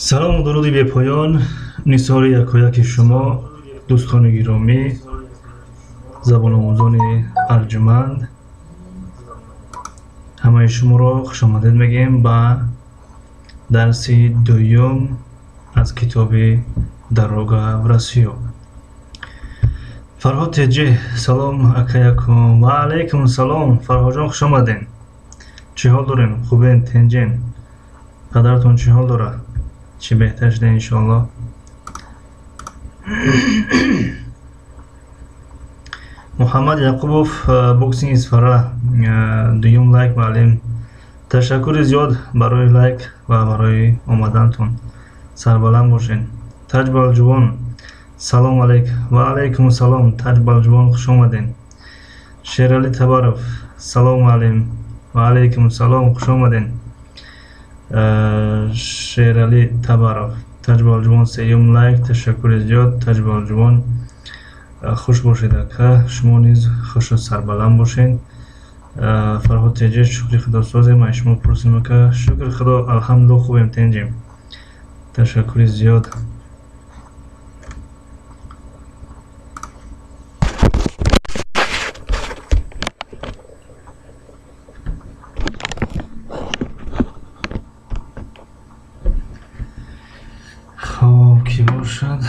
Салому дуруди бепоён нисори якояки шумо, дӯстони гиромӣ, забономӯзони арҷуманд. Ҳамаи шуморо хушомадед мегӯем ба дарси дуюм аз китоби «Дорога в Россию». Фарҳод Теҷи, салом акаякум. Ва алайкум салом, Фарҳодҷон, хуш омаден. Чӣ ҳол дорем? Хубен, тенҷен? Падаратон чӣ ҳол дорад? Чӣ беҳтар шуда, иншоаллоҳ. Муҳаммад Яқубов, боксинг Исфара, дуюм лайк. Маълим, ташаккури зиёд барои лайк ва барои омадантон, сарбаланд бошед. Таҷбалҷувон, салом алейк. Ва алайкум салом, Таҷбалҷувон, хуш омаден. Шералӣ Табаров, салом маълим. Ва алайкум салом, хуш омаден, Шералӣ Табаров. Таҷбалҷувон, сеюм лайк, ташаккури зиёд, Таҷбалҷувон, хуш бошед ака, шумо низ хушу сарбаланд бошед. Фарҳод Теҷи, шукри худо созем, ай шумо пурсем ака. Шукри худо, алҳамдулилло, хубем, тенҷем, ташаккури зиёд. Хоб, кӣ бошад?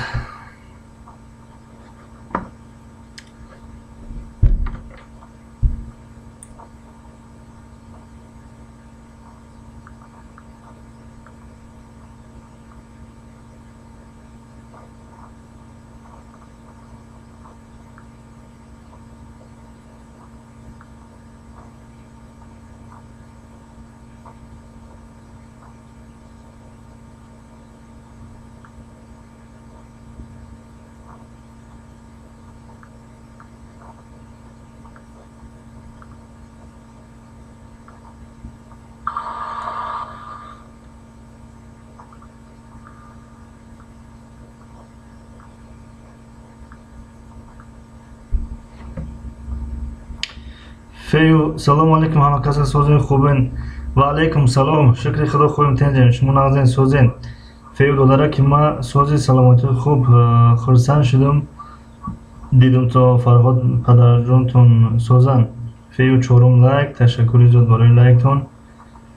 Фею, салому алейкум, ҳама каса созен, хубен? Ва алейкум салом, шукри худо, хубем, тенҷем, шумо нағзен, созен? Фею додараки ма, сози, саломатӣ хуб. Хурсанд шудум, дидум то Фарҳод падарҷонтон созанд. Фею, чорум лайк, ташаккури зиёд барои лайктон,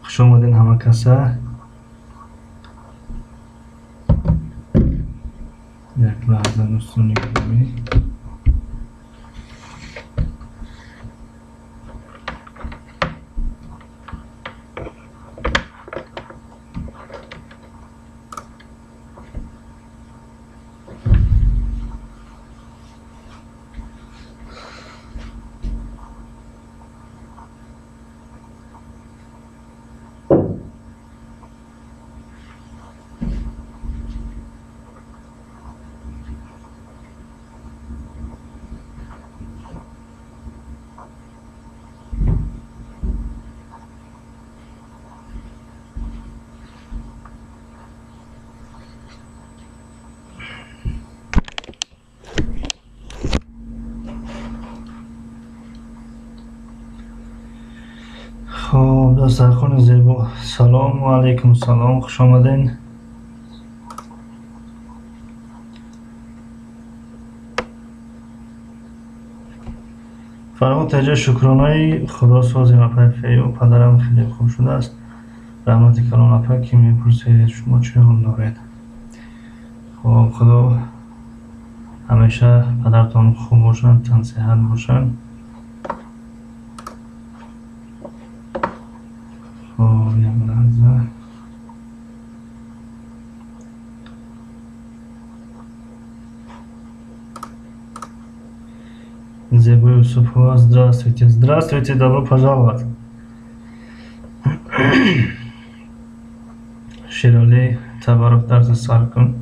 хуш омаден ҳама каса. Як лаҳза, дӯстони гиромӣ. Хоб, дастархони зебо, салому алайкум салом, хуш омаден. Фарҳод Теҷа, шукронаи худо созем апай Фею, падарам хеле хуб шудааст, раҳмати калон апа, ки мепурсед, шумо чӣ ҳол доред? Хоб, худо ҳамеша падаратон хуб бошанд, тансиҳат бошанд. Хоб, як лаҳза. Зебо Юсупова, здравствуйте, здравствуйте, добро пожаловать. Шералӣ Табаров, дарси сар кун.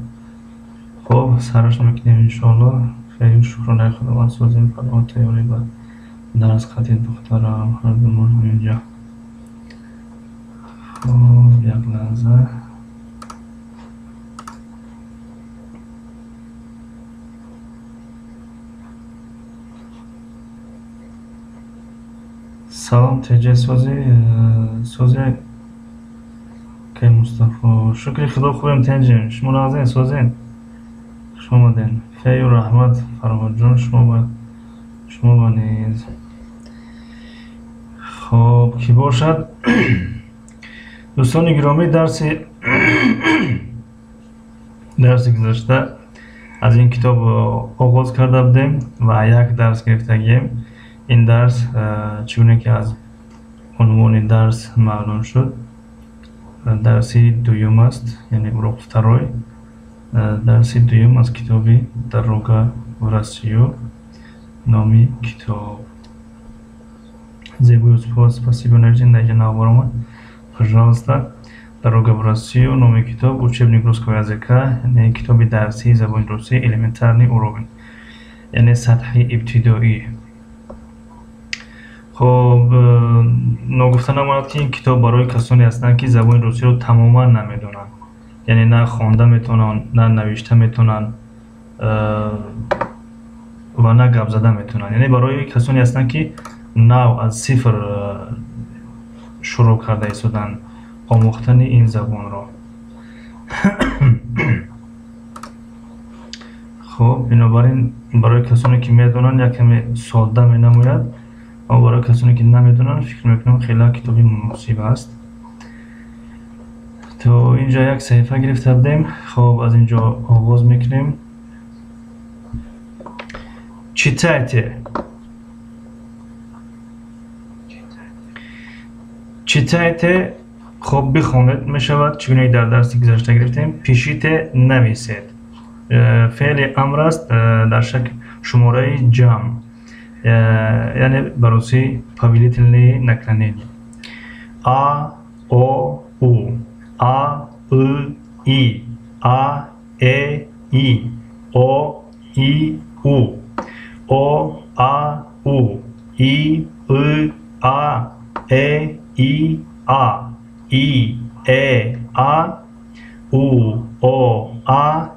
Хоб, сараш мекунем иншоалло. Фею, шукронаи худованд созем, Фарҳод тайёрӣ ба дарс қатъи духтарам, ҳардумон ҳаминҷа. Хоб, як лаҳза. Салом, Теҷа, сози сози. Акай Мустафо, шукри Худо, хубем, тинҷем. Шумо нағзен, созен? Хуш омаден. Хейру раҳмат, Фарҳодҷон, шумо ба низ. Хоб, кӣ бошад? Дӯстони гиромӣ, дарси гузашта аз ин китоб оғоз карда будем ва як дарс гирифтагием. Ин дарс, чӣ гуна ки аз унвони дарс маълум шуд, дарси дуюм аст, яъне урок второй, дарси дуюм аз китоби «Дорога в Россию» номи китоб. Зебо Юсупова, спасибо, нависен, дар инҷа навбар омад. Пожалуйста. «Дорога в Россию» номи китоб, учебник русского языка, яъне китоби дарсии забони русӣ, элементарный уровень, яъне сатҳи ибтидоӣ. Хоб, ногуфта намонад, ки ин китоб барои касоне ҳастанд, ки забони русиро тамоман намедонанд, яъне на хонда метавонанд, на навишта метавонанд ва на гап зада метавонанд, яъне барои касоне ҳастанд, ки нав аз сифр шурӯъ карда истоданд омӯхтани ин забонро. Хоб, бинобар ин барои касоне ки медонанд, як каме содда менамояд, аммо барои касоне ки намедонанд, фикр мекунам, хеле китоби муносиб аст. То инҷа як саҳифа гирифта будем. Хоб, аз инҷо оғоз мекунем. Читайте. Читайте, хоб, бихонед мешавад, чӣ гуна дар дарси гузашта гирифтем. Пишите, нависед. Феъли амр аст дар шакл шумораи ҷамъ, яъне ба русӣ повелительные наклонение. А, о, у, а, ы, и, а, э, и, о, и, у, о, а, у, и, ы, а, э, и, а, и, э, а, у, о, а,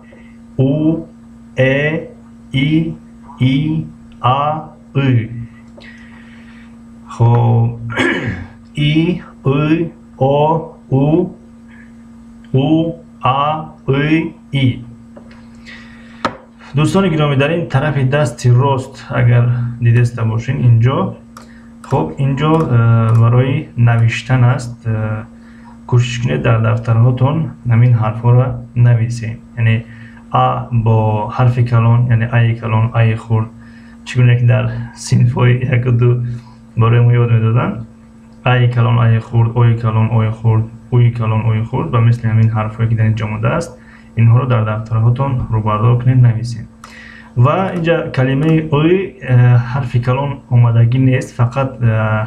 у, э, и, и, а, ы. Хоб, и, ы, о, у, у, а, ы, и. Дӯстони гиромӣ, дар ин тарафи дасти рост агар дидаста бошед, инҷо, хоб, инҷо барои навиштан аст. Кӯшиш кунед, дар дафтарҳотон ҳамин ҳарфҳоро нависед, яъне а бо ҳарфи калон, яъне аи калон, аи хурд, чӣ гуна ки дар синфҳои яку ду барои мо ёд медоданд: аи калон, аи хурд, ои калон, ои хурд, уи калон, ои хурд. Ва мисли ҳамин ҳарфҳое ки дар инҷо омадааст, инҳоро дар дафтарҳотон рӯбардор кунед, нависед. Ва инҷа калимаи ой ҳарфи калон омадагӣ нест, фақат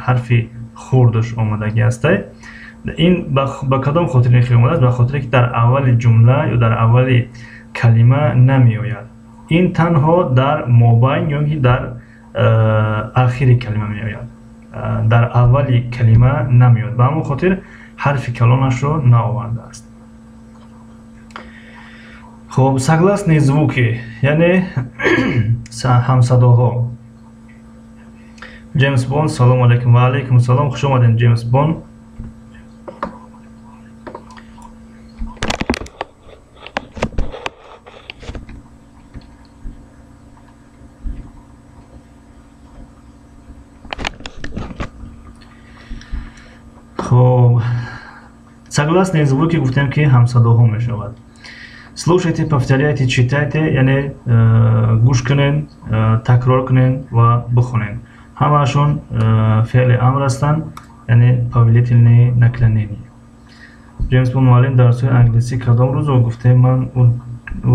ҳарфи хурдаш омадагӣ ҳастай. Ин ба кадом хотир ин хел омадааст? Ба хотире ки дар аввали ҷумла ё дар аввали калима намеояд. Ин танҳо дар мобайн ё ки дар ахири калима меояд, дар аввали калима намеояд. Ба ҳамон хотир ҳарфи калонашро наовардааст. Хоб, согласные звуки, яъне ҳамсадоҳо. Ҷеймс Бонд, салому алайкум. Ва алайкум салом, хуш омадед, Ҷеймс Бонд. Хоб, согласные звуки гуфтем, ки ҳамсадоҳо мешавад. Слушайте, повторяйте, читайте, яъне гӯш кунед, такрор кунед ва бихонед. Ҳамаашон феъли амр ҳастанд, яъне повелительные наклонение. Ҷеймс Бонд: муаллим, дарсҳои англисӣ кадом рӯзо? Гуфтем, ман ӯ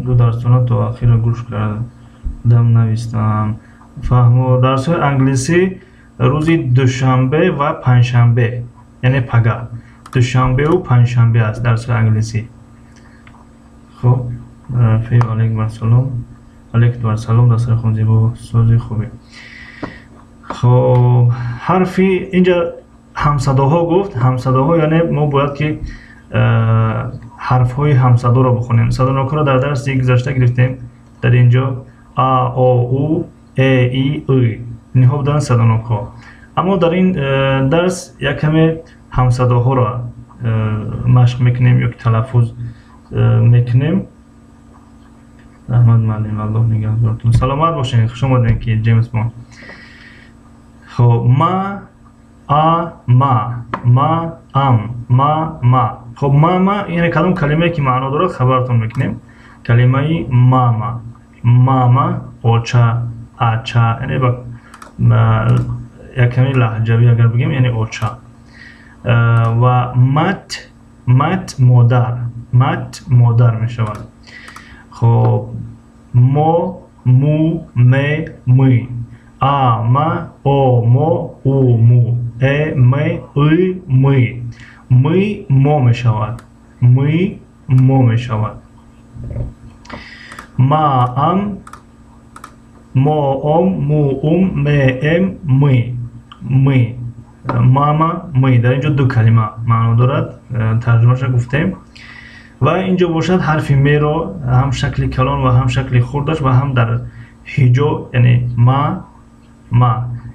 ду дарсона то ахира гӯш кардам, навистам. Фаҳмо, дарсҳои англисӣ рӯзи душанбе ва панҷшанбе, яъне пага душанбеу панҷшанбе аст дарсҳои англисӣ. Хоб, рафеъ, алайкум ассалом. Алайкум ассалом, дастархон зебо, сози хубе. Хоб, ҳарфи инҷа ҳамсадоҳо гуфт. Ҳамсадоҳо, яъне мо бояд ки ҳарфҳои ҳамсадоро бихонем. Садонокҳоро дар дарси гузашта гирифтем. Дар инҷо а, о, у, э, и, ы, инҳо буданд садонокҳо. Аммо дар ин дарс як каме Ҳамсадоҳоро машқ мекунем ё ки талаффуз мекунем. Раҳмат, муаллим, Аллоҳ нигаҳдортон. Саломат бошед, хуш омадем, ки Ҷеймс Бонд. Хоб, ма, а, ма, ма, ам, ма, ма. Хоб, мама яъне кадом калимае, ки маъно дорад, хабартон мекунем. Калимаи мама, мама, оча, ача, яъне ба як ками лаҳҷавӣ агар бигем, яъне оча. Ва мать, мать, модар, мать, модар мешавад. Хоб, мо, му, ме, мы, а, ма, о, мо, у, му, э, ме, ы, мы, мы, мо мешавад, мы, мо мешавад. Ма, ам, мо, ом, му, ум, ме, эм, мы, мы, мама, мы. Дар ин ҷо ду калима маъно дорад, тарҷумаша гуфтем. Ва ин ҷо бошад, ҳарфи меро ҳам шакли калон ва ҳам шакли хурдаш ва ҳам дар ҳиҷо, яъне ма, ма,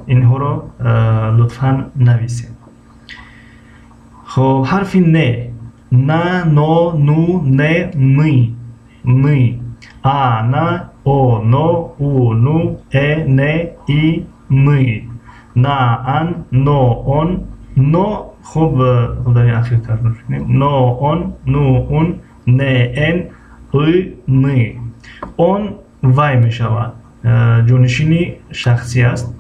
инҳоро лутфан нависем. Хоб, ҳарфи не: на, но, ну, не, ны, ны, а, на, о, но, у, ну, э, не, и, ны, на, ан, но, он, но. Хуб, дар ин ахир тарҷума мекунем: но, он, ну, ун, не, эн, ы, ны. Он, вай мешавад, ҷонишини шахсӣ аст,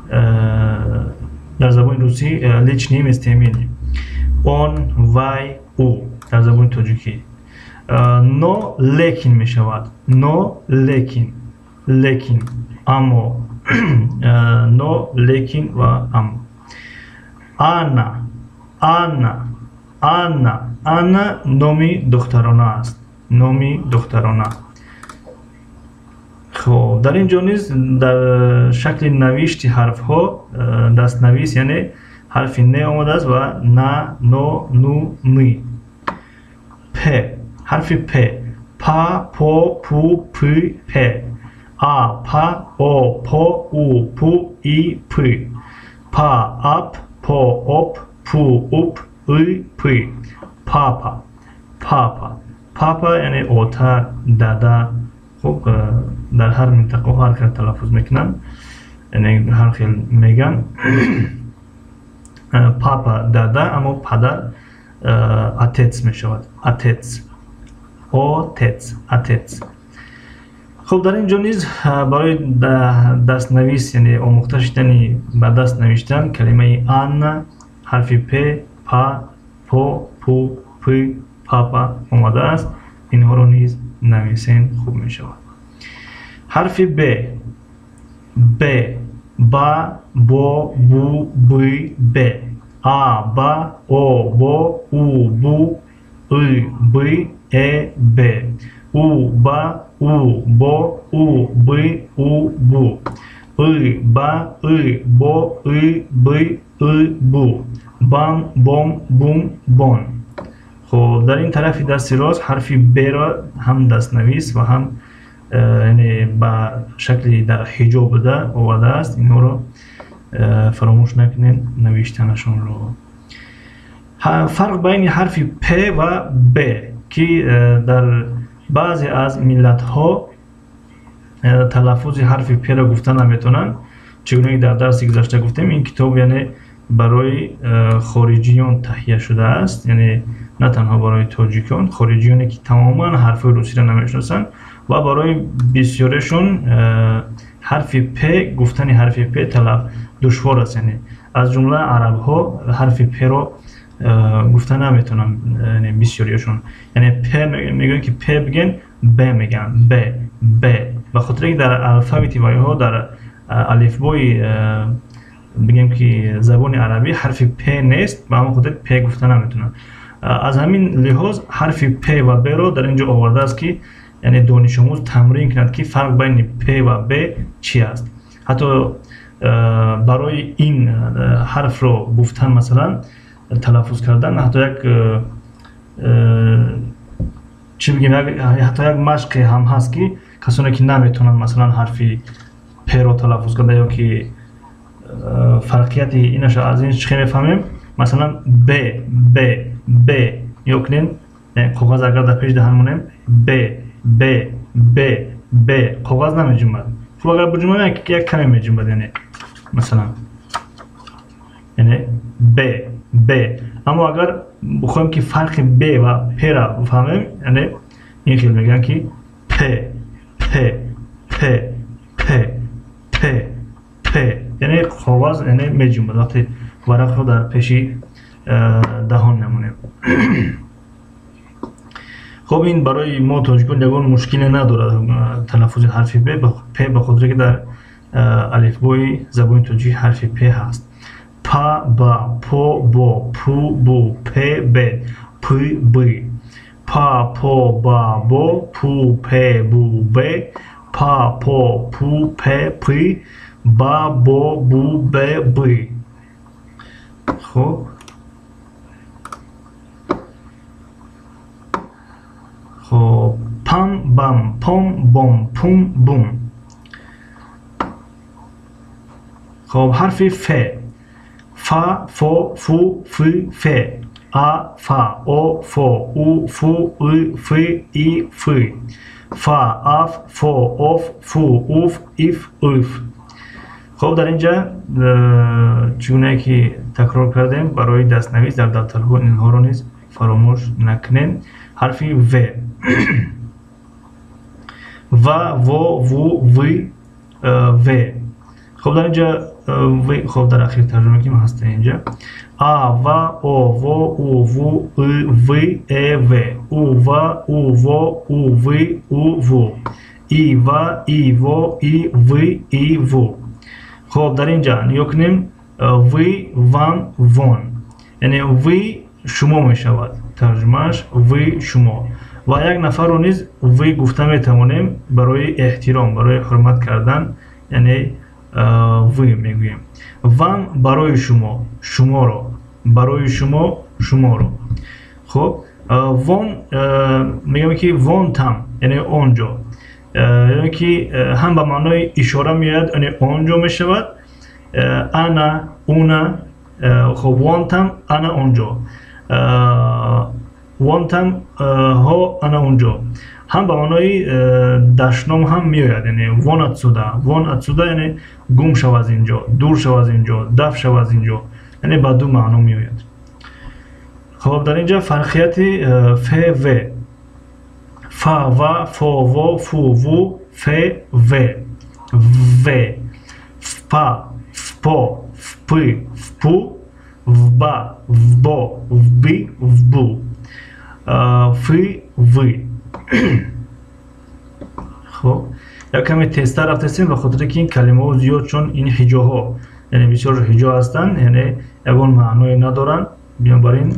дар забони русӣ личные местоимения: он, вай, ӯ дар забони тоҷикӣ. Но, лекин мешавад, но, лекин, лекин, аммо, но, лекин ва аммо. Анна, Анна, Анна, Анна номи духтарона аст, номи духтарона. Хоб, дар ин ҷо низ дар шакли навишти ҳарфҳо, дастнавис, яъне ҳарфи не омадааст ва на, но, ну, ны. П, ҳарфи п: па, по, пу, пы, пе, а, па, о, по, у, пу, и, п, па, ап, по, оп, пу, уп, ы, пы. Папа, папа, папа, яъне ота, дада. Хуб, дар ҳар минтақаҳо ҳар хел талаффуз мекунанд, яъне ҳар хел меган. Папа, дада, аммо падар отец мешавад, отец, отец, отец. Хуб, дар ин ҷо низ барои дастнавис, яъне омӯхта шудани ба даст навиштан, калимаи Анна, ҳарфи п, па, по, пу, п, папа омадааст. Инҳоро низ нависен, хуб мешавад. Ҳарфи б: б, ба, бо, бу, бы, бе, а, ба, о, бо, у, бу, ы, бы, э, бе, у, ба, у, бо, у, бы, у, бу, ы, ба, ы, бо, ы, бы, ы, бу, бам, бом, бум, бон. Хуб, дар ин тарафи дасти рост ҳарфи беро ҳам дастнавис ва ҳам яъне ба шакли дар ҳиҷо буда овардааст. Инҳоро фаромӯш накунед навиштанашонро. Фарқ байни ҳарфи п ва б, ки дар баъзе аз миллатҳо талаффузи ҳарфи п-ро гуфта наметавонанд. Чӣ гуна ки дар дарси гузашта гуфтем, ин китоб яъне барои хориҷиён таҳия шудааст, яъне на танҳо барои тоҷикон, хориҷиёне, ки тамоман ҳарфҳои русиро намешиносанд, ва барои бисёрешон ҳарфи п, гуфтани ҳарфи п талаф душвор аст. Яъне аз ҷумла арабҳо ҳарфи п-ро гуфта наметавонанд бисёриашон, яъне п мегӯянд, ки п бигӯен, б мегӯянд, б, б, ба хотире ки дар алфавити вайҳо, дар алифбои, бигем ки, забони арабӣ ҳарфи п нест, ба ҳамон хотир п гуфта наметавонанд. Аз ҳамин лиҳоз ҳарфи п ва б-ро дар ин ҷо овардааст, ки яъне донишомӯз тамрин кунад, ки фарқ байни п ва б чӣ аст. Ҳатто барои ин ҳарфро гуфтан, масалан, талаффуз кардан, ҳатто як, чӣ бигем, ҳатто як машқе ҳам ҳаст, ки касоне, ки наметавонанд, масалан, ҳарфи п-ро талаффуз карда ё ки фарқияти инаша аз ин чӣ мефаҳмем. Масалан, Б, Б, Б ё кунем, коғаз агар дар пеши даҳан монем, Б, Б, Б, Б, коғаз намеҷунбад. Хуб, агар биҷунбад, як каме меҷунбад, яъне масалан, яъне Б, Б. Аммо агар бихоҳем ки фарқи Б ва П-ра бифаҳмем, яъне ин хел мегӯянд ки П, П, П, П, П, П, яъне коғаз яъне меҷунбад вақте варақро дар пеши даҳон мемонем. Хуб, ин барои мо тоҷикон ягон мушкиле надорад талаффузи ҳарфи Б, П, ба хотире ки дар алифбои забони тоҷикӣ ҳарфи П ҳаст. Па, ба, по, бо, пу, бу, п, б, п, б. Па, по, ба, бо, пу, пе, бу, бе, па, по, пу, пе, пи, ба, бо, бу, бе, би. Хуб, хуб, пам, бам, пом, бом, пум, бум. Хуб, ҳарфи Ф. Фа, фо, фу, фи, фе. А, фа, о, фо, у, фу, и, фи, и, фи. Фа, аф, фо, оф, фу, уф, иф, уф. Хуб, дар инҷа чӣ гунае ки такрор кардем, барои дастнавис дар дафтарҳо инҳоро низ фаромӯш накунем. Ҳарфи В. Ва, во, ву, ви, в. Хуб, дар инҷа в, хуб, дар ахир тарҷума мекунем, ҳаста инҷа. А, ва, о, во, у, ву, и, в, э, в. У, ва, у, во, у, ви, у, ву. И, ва, и, во, и, в, и, ву. Хуб, дар инҷа нигоҳ кунем, вы, вам, вон. Яъне вы шумо мешавад. Тарҷумааш вы шумо. Ва як нафарро низ вы гуфта метавонем барои эҳтиром, барои ҳурмат кардан, яъне вы мегӯем. Вам барои шумо, шуморо, барои шумо, шуморо. Хуб, вон мегӯем ки вон там, яъне он ҷо. Яъне ки ҳам ба маънои ишора меояд, яъне он ҷо мешавад, ана, уна, хуб, вон там, ана он ҷо. Вон там, ҳо, ана он ҷо. Ҳам ба маънои дашном ҳам меояд, яъне вон отсюда, вон отсюда, яъне гум шав аз ин ҷо, дур шав аз ин ҷо, даф шав аз ин ҷо, яъне ба ду маъно меояд. Хуб, дар инҷа фарқияти ф, в. Фа, ва, фо, во, фу, ву, ф, в. В. Фпа, фпо, фпи, фпу, вба, вбо, вби, вбу. Фи, ви. Хуб, як каме тезтар рафтастем, ба хотире ки ин калимаҳо зиёд, чун ин ҳиҷоҳо, яъне бисёр ҳиҷо ҳастанд, яъне ягон маъное надоранд, бинобар ин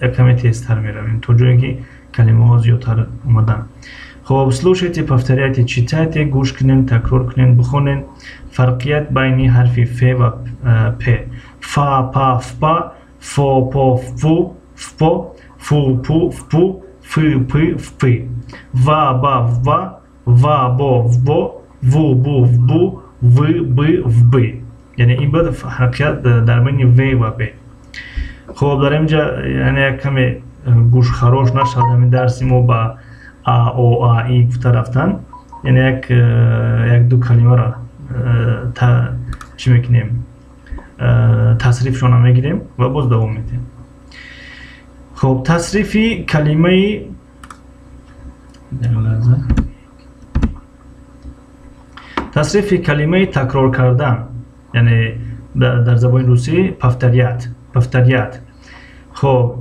як каме тезтар меравем то ҷое ки калимаҳо зиёдтар омаданд. Хуб, слушайте, повторяйте, читайте, гӯш кунем, такрор кунем, бихонем. Фарқият байни ҳарфи Ф ва П. Фа, па, фпа, фо, по, фпу, фпо, фу, пу, фпу, фи, пи, фпи. Ва, ба, вба, ва, бо, вбо, ву, бу, вбу, ви, би, вби. Яъне ин буд фарқият дар байни В ва Б. Хуб, дар инҷа яъне як каме гӯшхарош нашавад ҳамин дарси мо ба А, О, А, И гуфта рафтан, яъне як ду калимаро чӣ мекунем, тасрифшона мегирем ва боз давом медиҳем. Хуб, тасрифи калимаи тасрифи калимаи такрор кардан, яъне дар забони русӣ повторять, повторять. Хуб,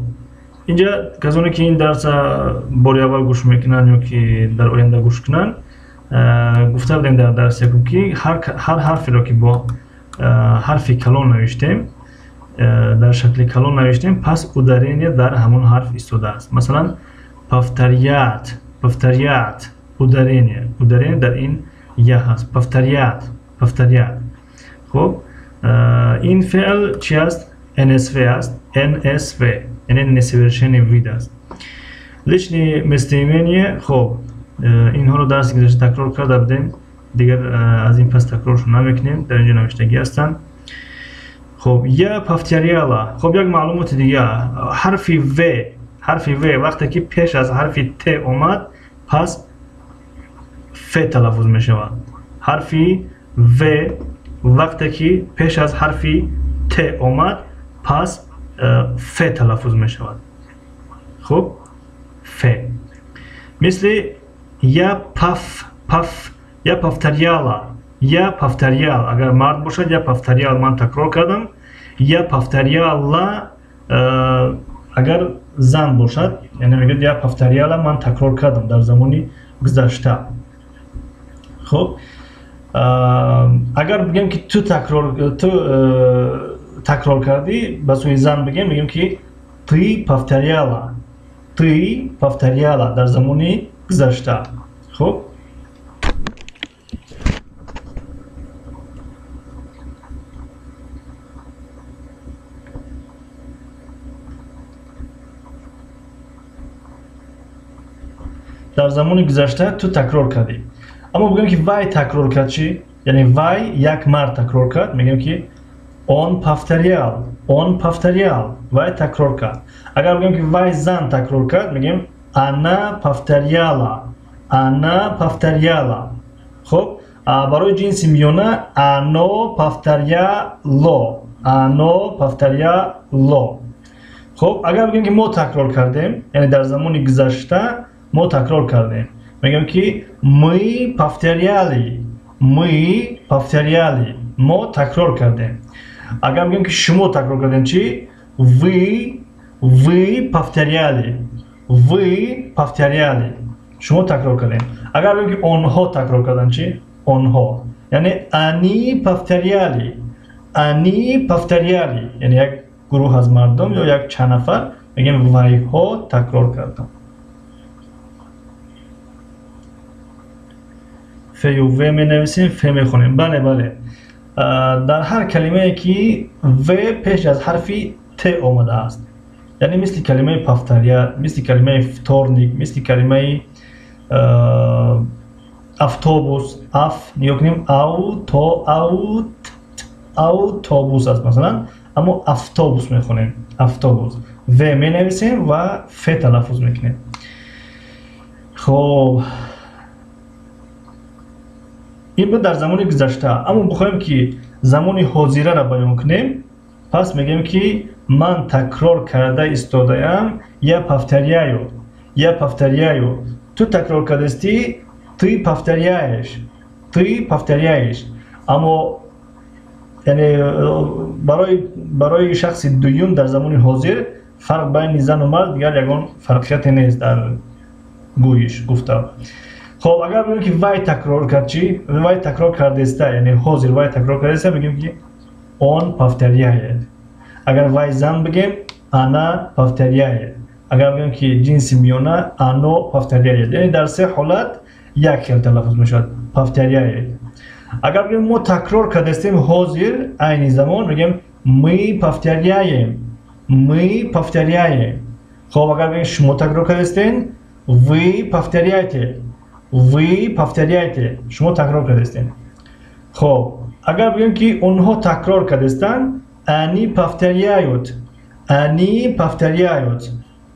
инҷа касоне ки ин дарса бори аввал гӯш мекунанд ё ки дар оянда гӯш кунанд, гуфта будем дар дарси якум ки ҳар ҳарферо ки бо ҳарфи калон навиштем, дар шакли калон навиштем, пас ударение дар ҳамон ҳарф истодааст. Масалан, повторять, повторять, ударение, ударение дар ин я ҳаст. Повторять, повторять. Хуб, ин феъл чи аст? НСВ аст, НСВ, яъне несовершенный вид аст. Личные местоимения. Хуб, инҳоро дарси гузашта такрор карда будем, дигар аз ин пас такроршон намекунем, дар инҷо навиштагӣ ҳастанд. Хоб, я повторяла. Хоб, як маълумоти дига. Ҳарфи В, ҳарфи В вақте ки пеш аз ҳарфи Т омад, пас Ф талаффуз мешавад. Ҳарфи В вақте ки пеш аз ҳарфи Т омад, пас Ф талаффуз мешавад. Хуб, Ф. Мисли я паф, паф, я повторяла, я повторял. Агар мард бошад, я повторял, ман такрор кардам. Я повторяла, агар зан бошад, яъне мегӯяд я повторяла, ман такрор кардам дар замони гузашта. Хуб, агар бигем ки ту такрор кардӣ, ба сӯи зан бигем, мегӯем ки ты повторяла, ты повторяла дар замони гузашта. Хуб, дар замони гузашта ту такрор кардӣ. Аммо бигӯем ки вай такрор кард чӣ? Яъне вай як мард такрор кард, мегӯем ки он повторял, он повторял, вай такрор кард. Агар бигӯем ки вай зан такрор кард, мегӯем она повторяла, она повторяла. Хуб, барои ҷинси миёна оно повторяло, оно повторяло. Хуб, агар бигӯем ки мо такрор кардем, яъне дар замони гузашта мо такрор кардем, мегӯем ки мы повторяли, мы повторяли, мо такрор кардем. Агар бигӯем ки шумо такрор кардем чӣ? Вы, вы повторяли, вы повторяли, шумо такрор кардем. Агар бигӯем ки онҳо такрор карданд чӣ? Онҳо, яъне они повторяли, они повторяли, яъне як гурӯҳ аз мардум ё як чанд нафар, мегӯем вайҳо такрор карданд. Ф ю В менависем, Ф мехонем. Бале, бале. Дар ҳар калимае ки В пеш аз ҳарфи Т омадааст, яъне мисли калимаи повторят, мисли калимаи вторник, мисли калимаи автобус, аф, нигоҳ кунем, ауто, аут, автобус аст масалан, аммо автобус мехонем, автобус. В менависем ва Ф талаффуз мекунем. Хоб, ин буд дар замони гузашта. Аммо бихоҳем ки замони ҳозираро баён кунем, пас мегӯем ки ман такрор карда истодаям, я повторяю, я повторяю. Ту такрор кардастӣ, ты повторяешь, ты повторяешь. Аммо яъне барои шахси дуюм дар замони ҳозир фарқ байни зану мард дигар ягон фарқияте нест дар гӯиш гуфта. Хоб, агар бигӯем ки вай такрор кард чӣ? Вай такрор кардеста, яъне ҳозир вай такрор кардеста, мегӯем ки он повторяет. Агар вай зан бигем, она повторяет. Агар бигӯем ки ҷинси миёна, оно повторяет. Яъне дар се ҳолат як хел талаффуз мешавад, повторяет. Агар бигӯем мо такрор кардестем ҳозир, айни замон, мегӯем мы повторяем, мы повторяем. Хоб, агар бигӯем шумо такрор кардестен, вы повторяете, вы повторяете, шумо такрор кардестен. Хоб, агар бигӯем ки онҳо такрор кардестанд, они повторяют, они повторяют.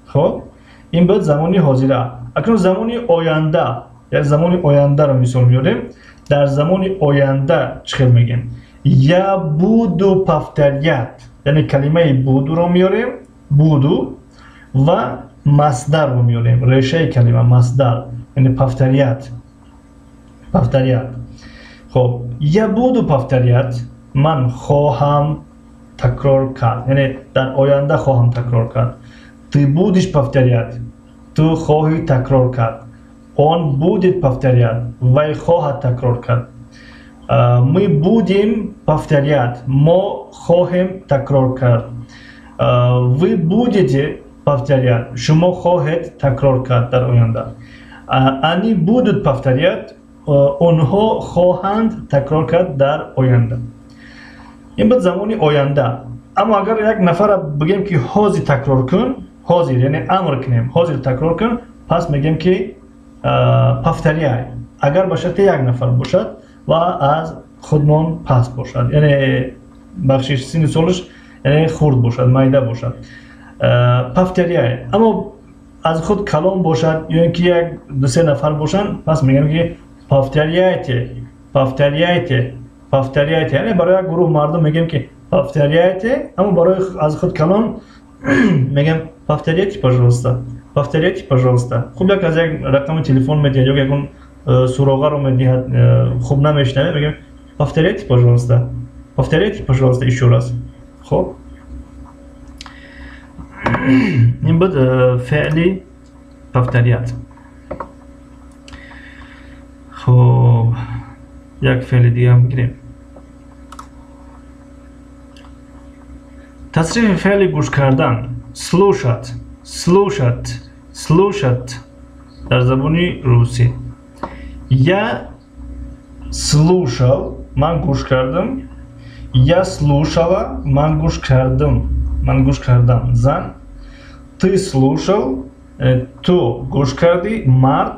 Хоб, ин буд замони ҳозира. Акнун замони оянда, як замони ояндаро мисол меорем. Дар замони оянда чӣ хел мегӯем? Я буду повторять, яъне калимаи будуро меорем, буду ва масдарро меорем, решаи калима масдар, яъне повторять, повторять. Хоб, я буду повторять, ман хоҳам такрор кард, яъне дар оянда хоҳам такрор кард. Ты будешь повторять, ту хоҳӣ такрор кард. Он будет повторять, вай хоҳад такрор кард. Мы будем повторять, мо хоҳем такрор кард. Вы будете повторять, шумо хоҳед такрор кард дар оянда. Они будут повторять, онҳо хоҳанд такрор кард дар оянда. Ин буд замони оянда. Аммо агар як нафарро бигӯем ки ҳозир такрор кун, ҳозир, яъне амр кунем, ҳозир такрор кун, пас мегӯем ки повторяй. Агар ба шарти як нафар бошад ва аз худмон пас бошад, яъне Бахшиш, синну солаш яъне хурд бошад, майда бошад. Повторяй. Аммо аз худ калон бошад ё ин ки як ду-се нафар бошанд, пас мегӯем ки повторяйте, повторяйте, повторяйте. Яъне барои як гурӯҳ мардум мегӯем ки повторяйте, аммо барои аз худ калон мегӯем повторяйте, пожалуйста, повторяйте, пожалуйста. Хуб, як аз як рақами телефон медиҳад ё ягон суроғаро медиҳад, хуб намешнавем, мегӯем повторяйте, пожалуйста, повторяйте, пожалуйста, ещё раз. Хуб, ин буд феъли повторять. Хуб, як феъли дига ҳам бигирем. Тасрифи феъли гӯш кардан слушать, слушать, слушать дар забони русӣ. Я слушал, ман гӯш кардам. Я слушала, ман гӯш кардам. Ман гӯш кардам. Зан. Ты слушал, ту гӯш кардӣ, мард.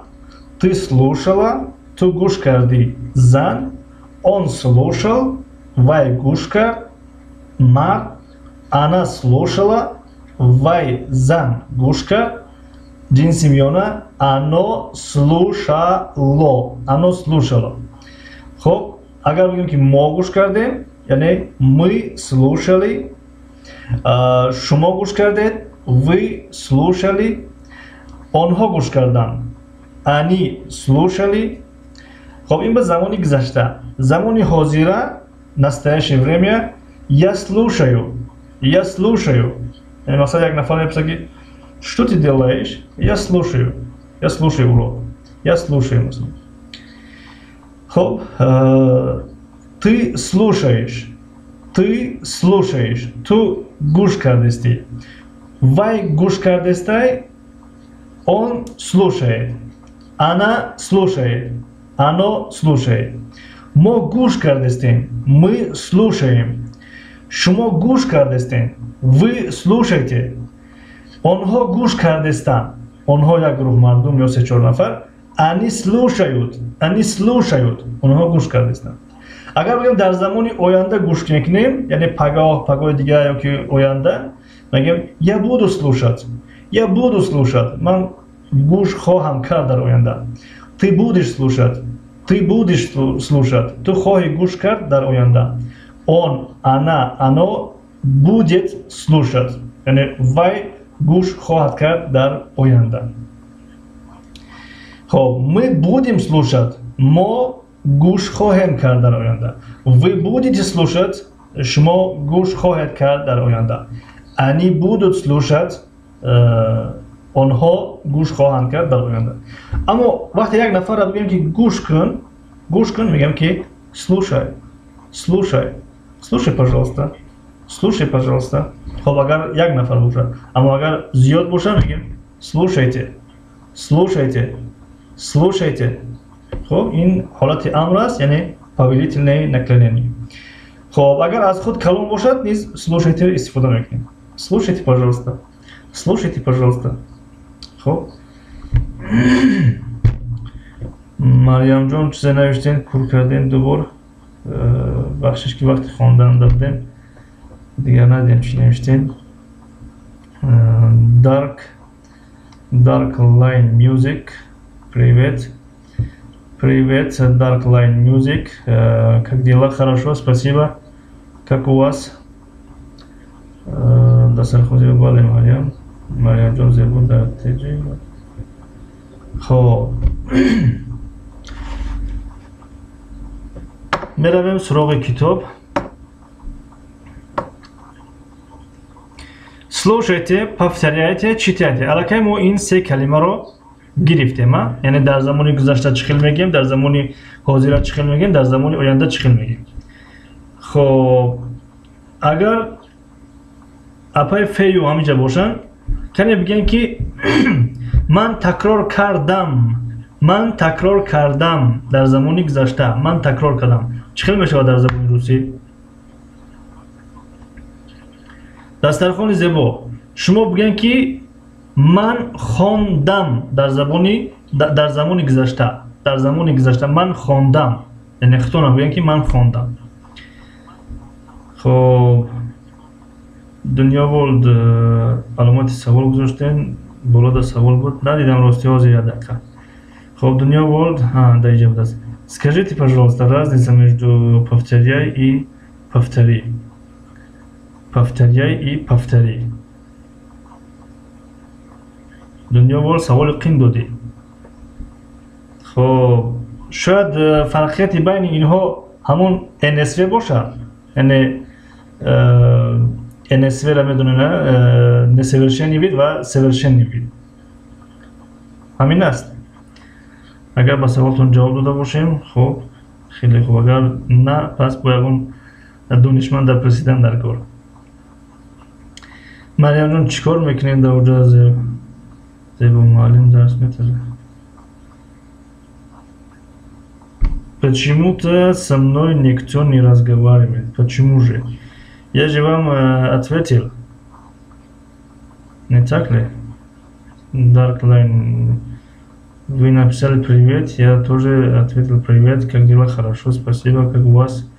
Ты слушала, ту гӯш кардӣ, зан. Он слушал, вай гӯш кард, мард. Она слушала, вай зан гӯш кард. Ҷинси миёна оно слушало, оно слушало. Хуб, агар бигӯем ки мо гӯш кардем, яъне мы слушали, шумо гӯш кардед, вы слушали, онҳо гӯш карданд, они слушали. Хуб, ин ба замони гузашта. Замони ҳозира, настоящее время, я слушаю, я слушаю. Яъне масалан як нафар мепурсад ки что ты делаешь? Я слушаю. Я слушаю урок. Я слушаю, масалан. Хуб, ты слушаешь. Ты слушаешь. Ту гӯш кардестӣ. Вай гӯш кардестай, он слушает. Она слушает. Оно слушает. Мо гӯш кардестем. Мы слушаем. Шумо гӯш кардестем. Вы слушаете. Онҳо гӯш кардестанд. Онҳо як гурӯҳ мардум ё се-чор нафар. Они слушают. Они слушают. Онҳо гӯш кардестанд. Агар бигӯем дар замони оянда гӯш мекунем, яъне пагоҳ, пагоҳи дигар ё ки оянда, мегӯем я буду слушать. Я буду слушать. Ман гӯш хоҳам кард дар оянда. Ты будешь слушать. Ты будешь слушать. Ту хоҳӣ гӯш кард дар оянда. Он, она, оно будет слушать. Яъне вай гӯш хоҳад кард дар оянда. Хоб, мы будем слушать. Мо гӯш хоҳем кард дар оянда. Вы будете слушать. Шумо гӯш хоҳед кард дар оянда. Они будут слушать. Онҳо гӯш хоҳанд кард дар оянда. Аммо вақте як нафарро бигӯем ки гӯш кун, гӯш кун, мегӯем ки слушай, слушай, слушай, пожалуйста, слушай, пожалуйста. Хоб, агар як нафар бошад, аммо агар зиёд бошад, мегӯем слушайте, слушайте, слушайте. Хоб, ин ҳолати амр аст, яъне повелительное наклонение. Хоб, агар аз худ калон бошад, низ слушайте истифода мекунем. Слушайте, пожалуйста, слушайте, пожалуйста. Хоб, Марьямҷон чизе навиштен, кур кардем дубор. Бахшиш ки вақти хондан додем, дигар надидем чӣ навиштем. Dark Line Music, привет. Привет, Dark Line Music. Как дела? Хорошо, спасибо. Как у вас? Дастархон зебо, бале, Марьям. Марьямҷон зебо дар теҷи. Хоб, меравем суроғи китоб. Слушайте, повторяйте, читайте. Аллакай мо ин се калимаро гирифтем, яъне дар замони гузашта чӣ хел мегӯем, дар замони ҳозира чӣ хел мегӯем, дар замони оянда чӣ хел мегӯем. Хоб, агар апаи фею ҳаминҷа бошанд, кане бигӯем ки ман такрор кардам, ман такрор кардам дар замони гузашта, ман такрор кардам. Чӣ хел мешавад дар забони русӣ? Дастархони зебо. Шумо бигӯем ки ман хондам дар забони дар замони гузашта, дар замони гузашта ман хондам. Яъне худтон бигӯем ки ман хондам. Хоб, Дунё Ворлд аломати савол гузоштем, болода савол буд, надидам рости, ҳозир, як дақиқа. Хоб, Дунё Ворлд дар инҷа будааст. Скажите, пожалуйста, разница между повторяй и повтори. Повторяй и повтори. Дунё Ворлд, саволи қин додӣ. Хоб, шояд фарқияти байни инҳо ҳамон НСВ бошад, яъне НСВ-ра медонед, несовершенный вид ва совершенный вид ҳамин аст. Агар ба саволтон ҷавоб дода бошем, хуб, хеле хуб, агар на, пас бо ягон донишманд пурсидан дар кор. Марьямҷон, чӣ кор мекунед дар оҷа? Зебо муаллим дарс метарад. Почему-то со мной никто не разговаривает. Почему же? Я же вам ответил. Не так ли? Dark Line. Вы написали привет, я тоже ответил привет. Как дела? Хорошо, спасибо. Как у вас?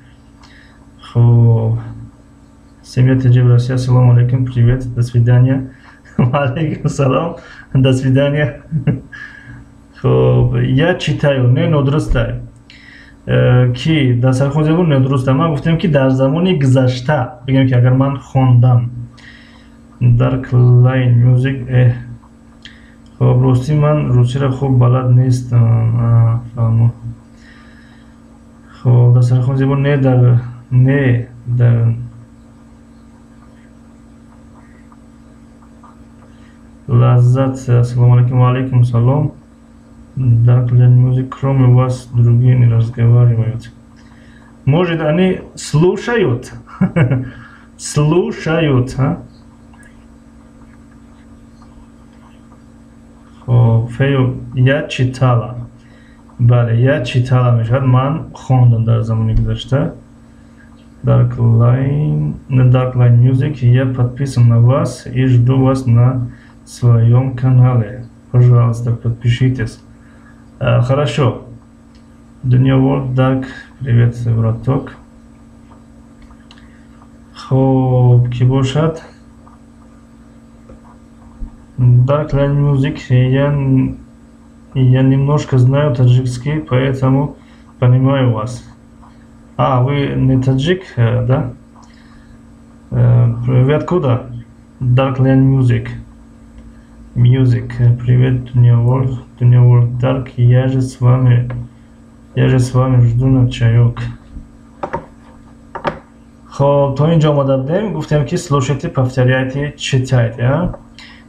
Хо. Семья ТЖ в России. Ассаламу алейкум, привет, до свидания. Алейкум салам, до свидания. Хоб, я читаю, не нодуруста. Ки дастархон зебо нодуруста. Ман гуфтем, ки дар замони гузашта бигем, ки агар ман хондам. Dark Line Music, хоб, ростӣ ман русиро хуб балад нестам. Фаҳмо. Хоб, дастархон зебо не дар не дар лаззат. Ассалому алейкум, ва алейкум салом. Dark Line Music, кроме вас другие не разговаривают. Может, они слушают? Слушают, а? Хоб, фею, я читала. Бале, я читала мешавад, ман хондам дар замони гузашта. Dark Line Music, я подписан на вас и жду вас на своем канале. Пожалуйста, подпишитесь. Хорошо. Дунё World Dark, привет, браток. Хоб, ки бошад? Dark Line Music, я немножко знаю таджикский, поэтому понимаю вас. А, вы не таджик, да? Вы откуда? Dark Line Music. Music. Привет, Dunya World. Dunya World Dark. Я же с вами жду на чаек. Хоб, то инҷо омада будем, гуфтем, ки слушайте, повторяйте, читайте.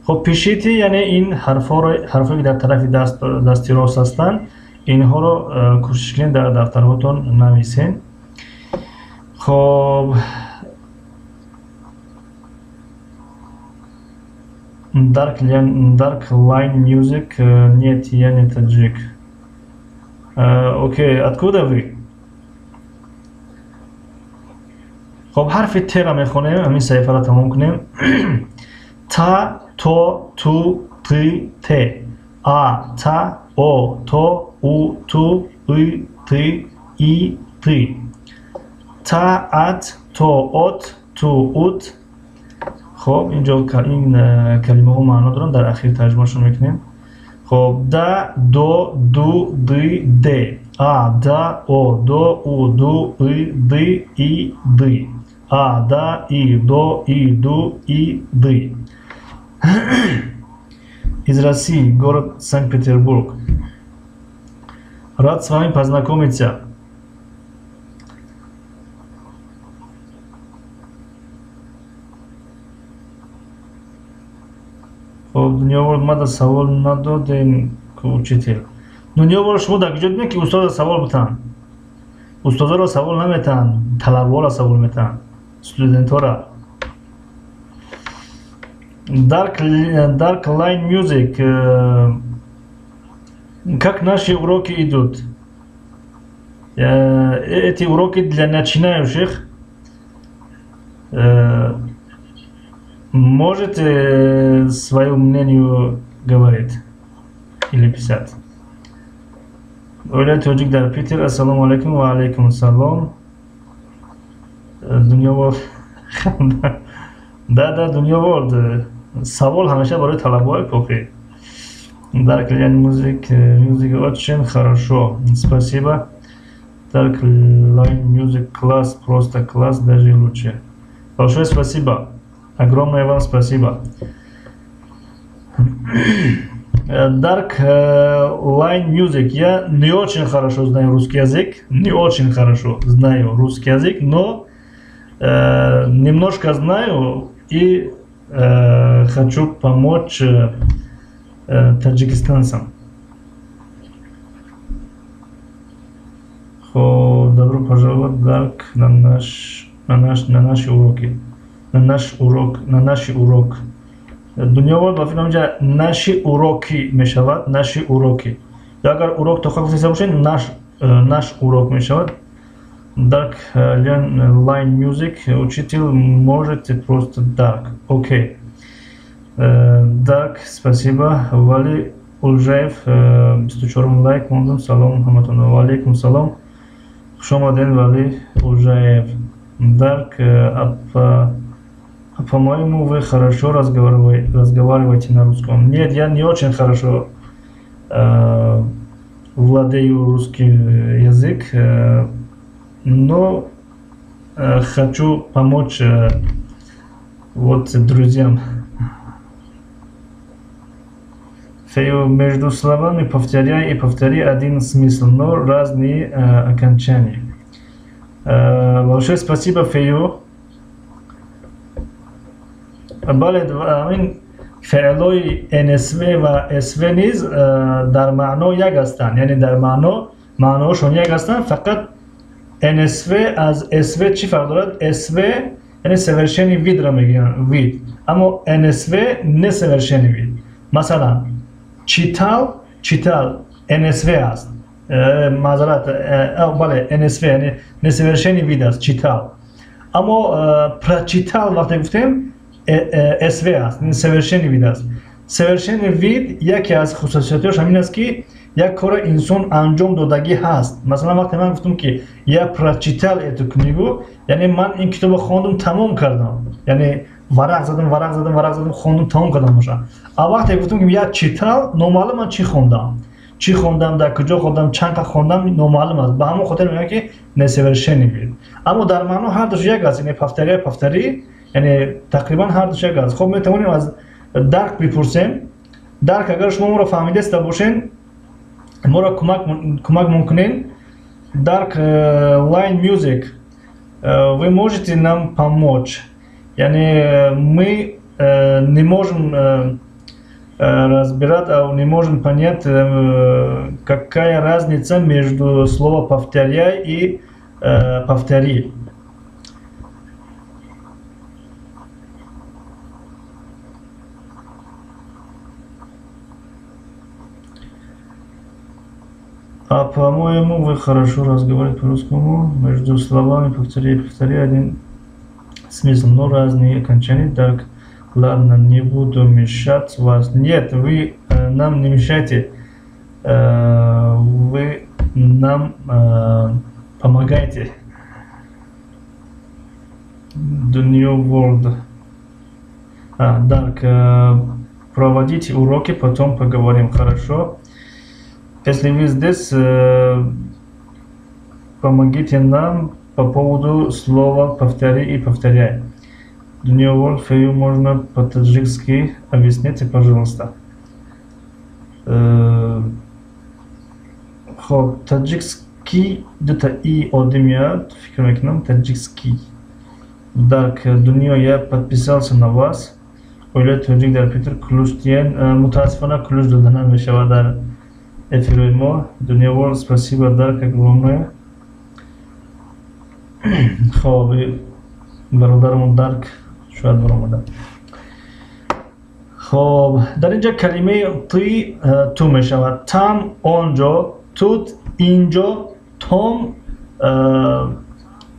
Хоб, пишите, яъне ин ҳарфҳоро, ҳарфҳое ки дар тарафи дасти рост ҳастанд, инҳоро кӯшиш кунед дар дафтарҳотон нависед. Хоб, Dark Line Music, нет, я не таджик. Окей, откуда вы? Хоб, ҳарфи Т-ра мехонем, ҳамин саҳифаро тамом кунем. Та, то, ту, ты, те. А, та, о, то, у, ту, ы, ты, и, ты. Та, ат, то, от, ту, ут. Хоб, инҷо ин калимаҳо маъно доранд, дар ахир тарҷумашон мекунем. Хоб, да, до, ду, ды, де. А, да, о, до, у, ду, ы, ды, и, ды. А, да, и, до, и, ду, и, ды. Из России, город Санкт-Петербург. Рад с вами познакомиться. Хоб, Дунё Ворлд, мада савол надодем, учитель. Дунё Ворлд, шумо дар куҷо дидем, ки устода савол бутанд? Устодоро савол наметаҳанд, талабҳоро савол метаҳанд, студентҳоро. Dark Line Music, как наши уроки идут? Эти уроки для начинающих. Можете свое мнение говорить или писать. Оля Тоҷик дар Питер. Ассалому алайкум, ва алайкум салом. Дунё да да Дунё Ворд, савол ҳамеша барои талабаҳои кохӣ. Dark Line Music, Music очень хорошо, спасибо. Dark Line Music класс, просто класс, даже лучше. Большое спасибо, огромное вам спасибо. Dark Line Music. Я не очень хорошо знаю русский язык, не очень хорошо знаю русский язык, но немножко знаю и хочу помочь таджикистанцам. Добро пожаловать, Dark, на наши уроки, на наш урок, на наши урок. Дунё ба фикрам, инҷа наши уроки мешавад, наши уроки. Ё агар урок тоқа гуфтеста бошед, наш урок мешавад. Dark Line Music, учитель, можете просто Dark. Окей. Dark, спасибо. Вали Улжаев, 24 лайк мондум. Салом ҳаматон. Ва алейкум салом. Хуш омаден, Вали Улжаев. Dark, а по-моему, вы хорошо разговариваете на русском. Нет, я не очень хорошо владею русский язык, но хочу помочь вот друзьям. Фею, между словами повторяй и повтори один смысл, но разные окончания. Большое спасибо, Фею. Бале, ин феълҳои НСВ ва СВ низ дар маъно як ҳастанд, яъне дар маъно маъноҳошон як ҳастанд. Фақат НСВ аз СВ чӣ фарқ дорад? СВ яъне совершенный вид ро мегӯянд, вид, аммо НСВ несовершенный вид. Масалан, читал, читал НСВ аст, маъзарат, бале, НСВ яъне несовершенный вид аст читал, аммо прочитал вақте гуфтем, СВ аст, совершенный вид аст. Совершенный вид яке аз хусусиятҳояш ҳамин аст, ки як корро инсон анҷом додагӣ ҳаст. Масалан, вақте ман гуфтам, ки я прочитал эту книгу, яъне ман ин китобро хондум, тамом кардам, яъне варақ задам, варақ задам, варақ задам, хондум, тамом кардам бошам. А вақте гуфтам, ки я читал, номаълум ман чӣ хондам, чӣ хондам, дар куҷо хондам, чанд қа хондам, номаълум аст. Ба ҳамон хотир мегӯям, ки несовершенный вид, аммо дар маъно ҳардуш як аст, яъне повторяй, повтори, яъне тақрибан ҳардуш як аст. Хоб, метавонем аз Дарк бипурсем. Дарк, агар шумо моро фаҳмидаста бошен, моро кӯмак мумкунен. Dark Line Music, вы можете нам помочь? Яъне мы не можем разбирать, а не можем понять, какая разница между словом повторяй и повтори. А по-моему, вы хорошо разговариваете по-русскому. Между словами повтори и повтори один смысл, но разные окончания. Так, ладно, не буду мешать вас. Нет, вы нам не мешайте. Вы нам помогаете. The New World. А, Dark, проводите уроки, потом поговорим. Хорошо. Если вы здесь, помогите нам по поводу слова повтори и повторяй. New World for you можно по-таджикски объясните, пожалуйста. Хоб, таджикский дута и оддӣ меяд, фикр мекунам, таджикский. Дарк, Дунё, я подписался на вас. Оилаи тоҷик дар Питер ключ диен. Мутаассифона, ключ дода намешавад дар эфирои мо. Дунё World, спасибо, Дарк, огромное. Хоб, бародарамон Дарк шояд баромада. Хоб, дар инҷа калимаи ты, ту мешавад, там онҷо, тут инҷо, том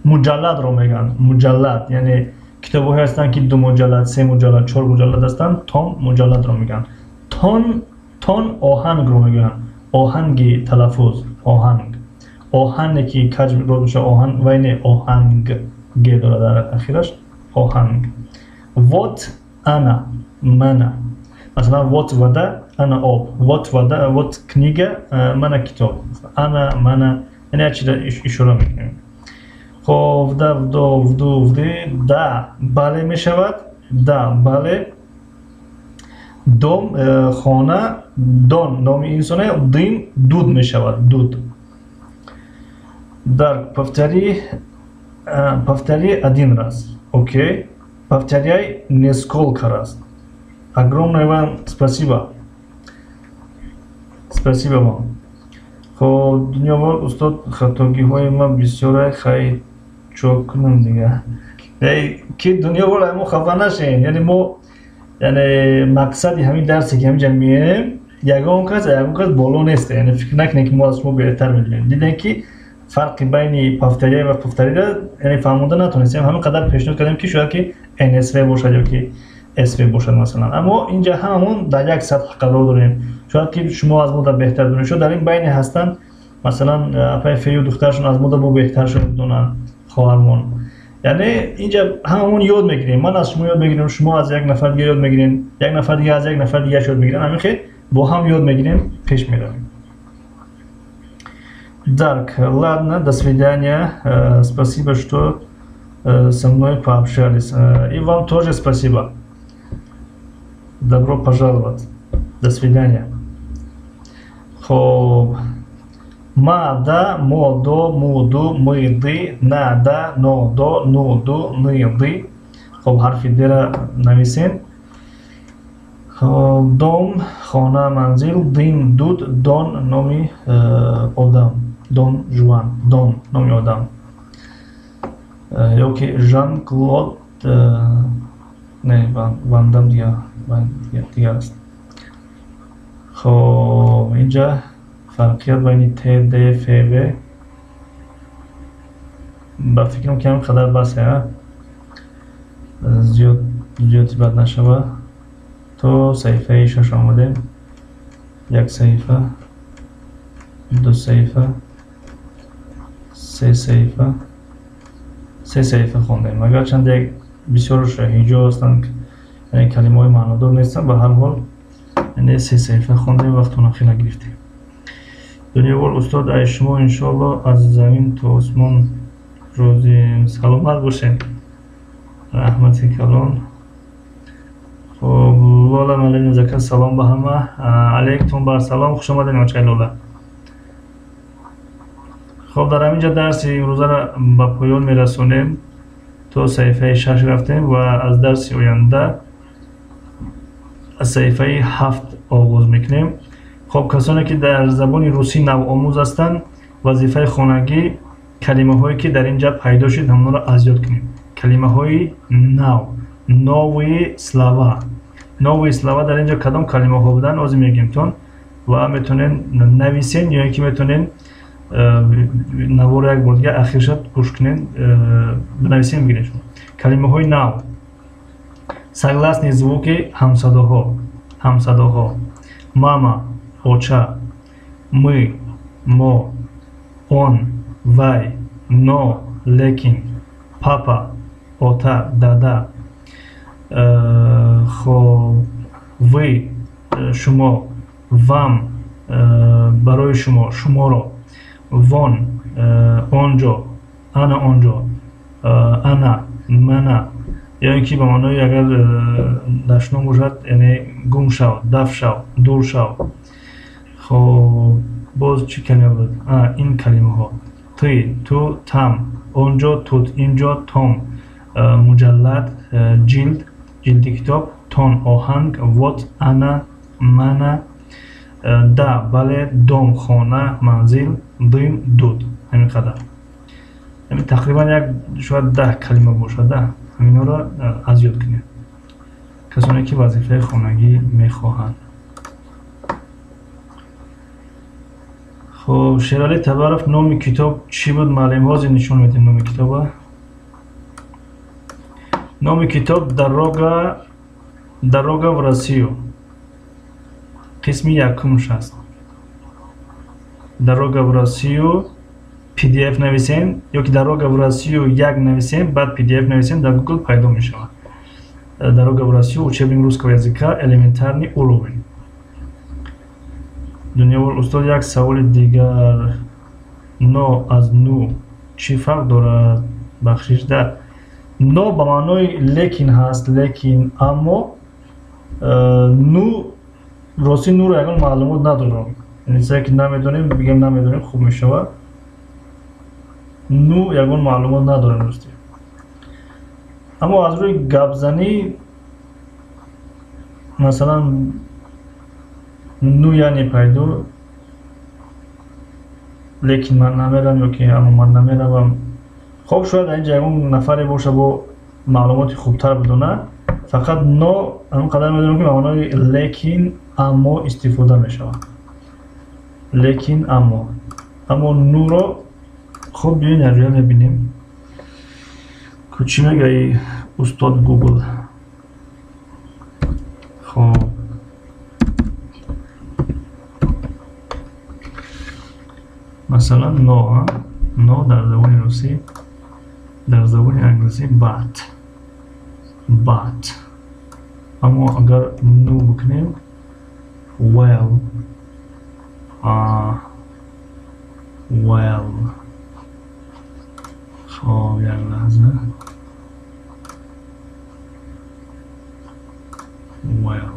муҷалладро мегӯянд. Муҷаллад яъне китобҳое ҳастанд, ки ду муҷаллад, се муҷаллад, чор муҷаллад ҳастанд, том муҷалладро мегӯянд. Тон, тон оҳангро мегӯянд, оҳанги талаффуз, оҳанг, оҳане ки каҷ роз мешавад, оҳанг вай не, оҳанг. Г дорад дар ахираш, оҳанг. Вот ана, мана. Масалан, вот вода, ана об. Вот вода, вот книга, мана китоб. Ана, мана, яъне як чиза ишора мекунем. Хоб, вда, вдо, вду, вди, да, бале мешавад. Да, бале. Дом, хона, дон номи инсоне, дым, дуд мешавад, дуд. Так, повтори, повтори один раз. Окей. Повторяй несколько раз. Огромное вам спасибо. Спасибо вам. Хоб, Дунёвор, устод, хатогиҳои ман бисёре, хай, чо кунам дига? Ки Дунёвор, мо хафа нашем. Яъне мо, яъне мақсади ҳамин дарсе ки ҳаминҷа меоем, ягон кас боло нест. Яъне фикр накунем, ки мо аз шумо беҳтар медонем. Дидем, ки фарқи байни повторяй ва повтори ра, яъне фаҳмонда натонистем. Ҳамин қадар пешниҳод кардем, ки шояд ки НСВ бошад ё ки СВ бошад, масалан. Аммо инҷа ҳамамон дар як сатҳ қарор дорем. Шояд ки шумо аз мо беҳтар донед, шояд дар ин байне ҳастанд, масалан, апаи Фею, духтарашон аз мо бо беҳтар шояд бидонанд, хоҳармон. Яъне инҷа ҳамамон ёд мегирем. Ман аз шумо ёд мегирем, шумо аз як нафар дига ёд мегирем, як нафар дига аз як нафар дигааш ёд мегирем. Ҳамин хел бо ҳам ёд мегирем, пеш меравем. Так, ладно, до свидания. Спасибо, что со мной пообщались. И вам тоже спасибо. Добро пожаловать. До свидания. Хоб. Ма, да, мо, до, му, ду, мы, ды, на, да, но, до, ну, ду, ны, ды. Хоб, ҳарфи д-ра нависем. Хоб, дом, хона, манзил, дым, дуд, дон, номи одам. Дон Жуан, Дон, номи одам. Ё ки Жан Клод, не, Ван Дам дигар аст. Хоб, инҷа фарқият байни Т, Д, Ф, В. Ба фикрам, ки ҳамин қадар басе, зиёд зиёди бад нашава. То саҳифаи 6 омадем. Як саҳифа, ду саҳифа, се саҳифа, се саҳифа хондем. Агарчанд як бисёрш ҳиҷо ҳастанд, яъне калимаҳои маънодор нестанд, ба ҳар ҳол, яъне се саҳифа хондем, вақтона хеле гирифтем. Дунёвор, устод, ай шумо иншоалло аз замин то осмон розием. Саломат бошед, раҳмати калон. Хоб, Лола Малиназака, салом ба ҳама. Алейкум бар салом, хуш омадем, очаи Лола. Хоб, дар ҳамин ҷо дарси имрӯзаро ба поён мерасонем. То саҳифаи 6 рафтем ва аз дарси оянда аз саҳифаи 7 оғоз мекунем. Хоб, касоне ки дар забони русӣ навомӯз ҳастанд, вазифаи хонагӣ: калимаҳое ки дар ин ҷа пайдо шуд, ҳамонро аз ёд кунем. Калимаҳои нав, новые слова. Новые слова дар ин ҷо кадом калимаҳо буданд, ҳозир мегӯемтон ва метавонед нависен ё ин ки метавонед наворо як бор дига ахирша гӯш кунед, бинависен, бигиред шумо. Калимаҳои нав: согласные звуки, ҳамсадоҳо, ҳамсадоҳо: мама, оча, мы, мо, он, вай, но, лекин, папа, ота, дада, хоб, вы, шумо, вам, барои шумо, шуморо, вон, он ҷо, ана он ҷо, ана, мана, ё ин ки ба маънои агар дашном бошад, яъне гум шав, даф шав, дур шав. Хоб, боз чӣ калима буд? Ин калимаҳо: ты, ту, там, он ҷо, тут, ин ҷо, том, муҷаллад, ҷилд, ҷилди китоб, тон, оҳанг, вот, ана, мана, да, бале, дом, хона, манзил, дым, дуд. Ҳамин қадар. Ҳамин тақрибан як шояд 10 калима бошад. Да, ҳаминҳоро аз ёд кунед, касоне ки вазифаи хонагӣ мехоҳанд. Хоб, Шералӣ Табаров, номи китоб чӣ буд, муаллим? Ҳозир нишон медиҳем номи китоба. Номи китоб «Дорога в Россию», қисми якумш аст. «Дорога в Россию». PDF нависем ё ки «Дорога в Россию» як нависем, баъд PDF нависем, дар Google пайдо мешавад. «Дорога в Россию», учебник русского языка, элементарный уровень. Дунёвор устод, як саволи дигар: но аз ну чӣ фарқ дорад? Бахшишда, но ба маънои лекин ҳаст, лекин, аммо ну, рости, нуро ягон маълумот надорам. Чизе ки намедонем, бигем намедонем, хуб мешавад. Ну, ягон маълумот надорем, рости, аммо аз рӯи гапзанӣ, масалан, ну я не пойду, лекин ман намерам ё ки аммо ман намеравам. Хоб, шояд дар инҷа ягон нафаре боша, бо маълумоти хубтар бидонад. Фақат но ҳамон қадар медонам, ки ба маънои лекин, аммо истифода мешавад, лекин, аммо. Аммо нуро, хуб, биёин якҷоя мебинем ку, чӣ мегаи устод Гугл. Хоб, масалан, но, но дар забони русӣ, дар забони англисӣ but, but. Аммо агар ну бикунем, well, well. Хоб, як лаҳза. Well,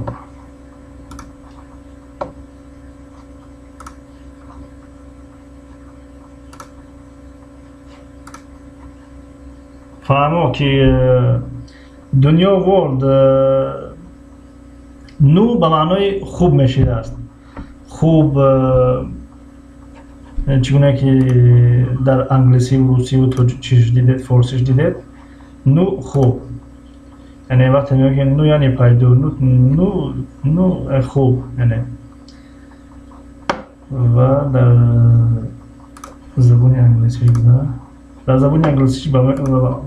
фаҳмо ки дунё ворд, ну ба маънои хуб мешидааст, хуб, чӣ гуна ки дар англисиву русиву чиш дидед, форсиш дидед, ну хуб. Яъне вақте мегӯем ну я не пойду, ну, ну, ну, хуб, яъне. Ва дар забони англисиш буда, дар забони англисиш ба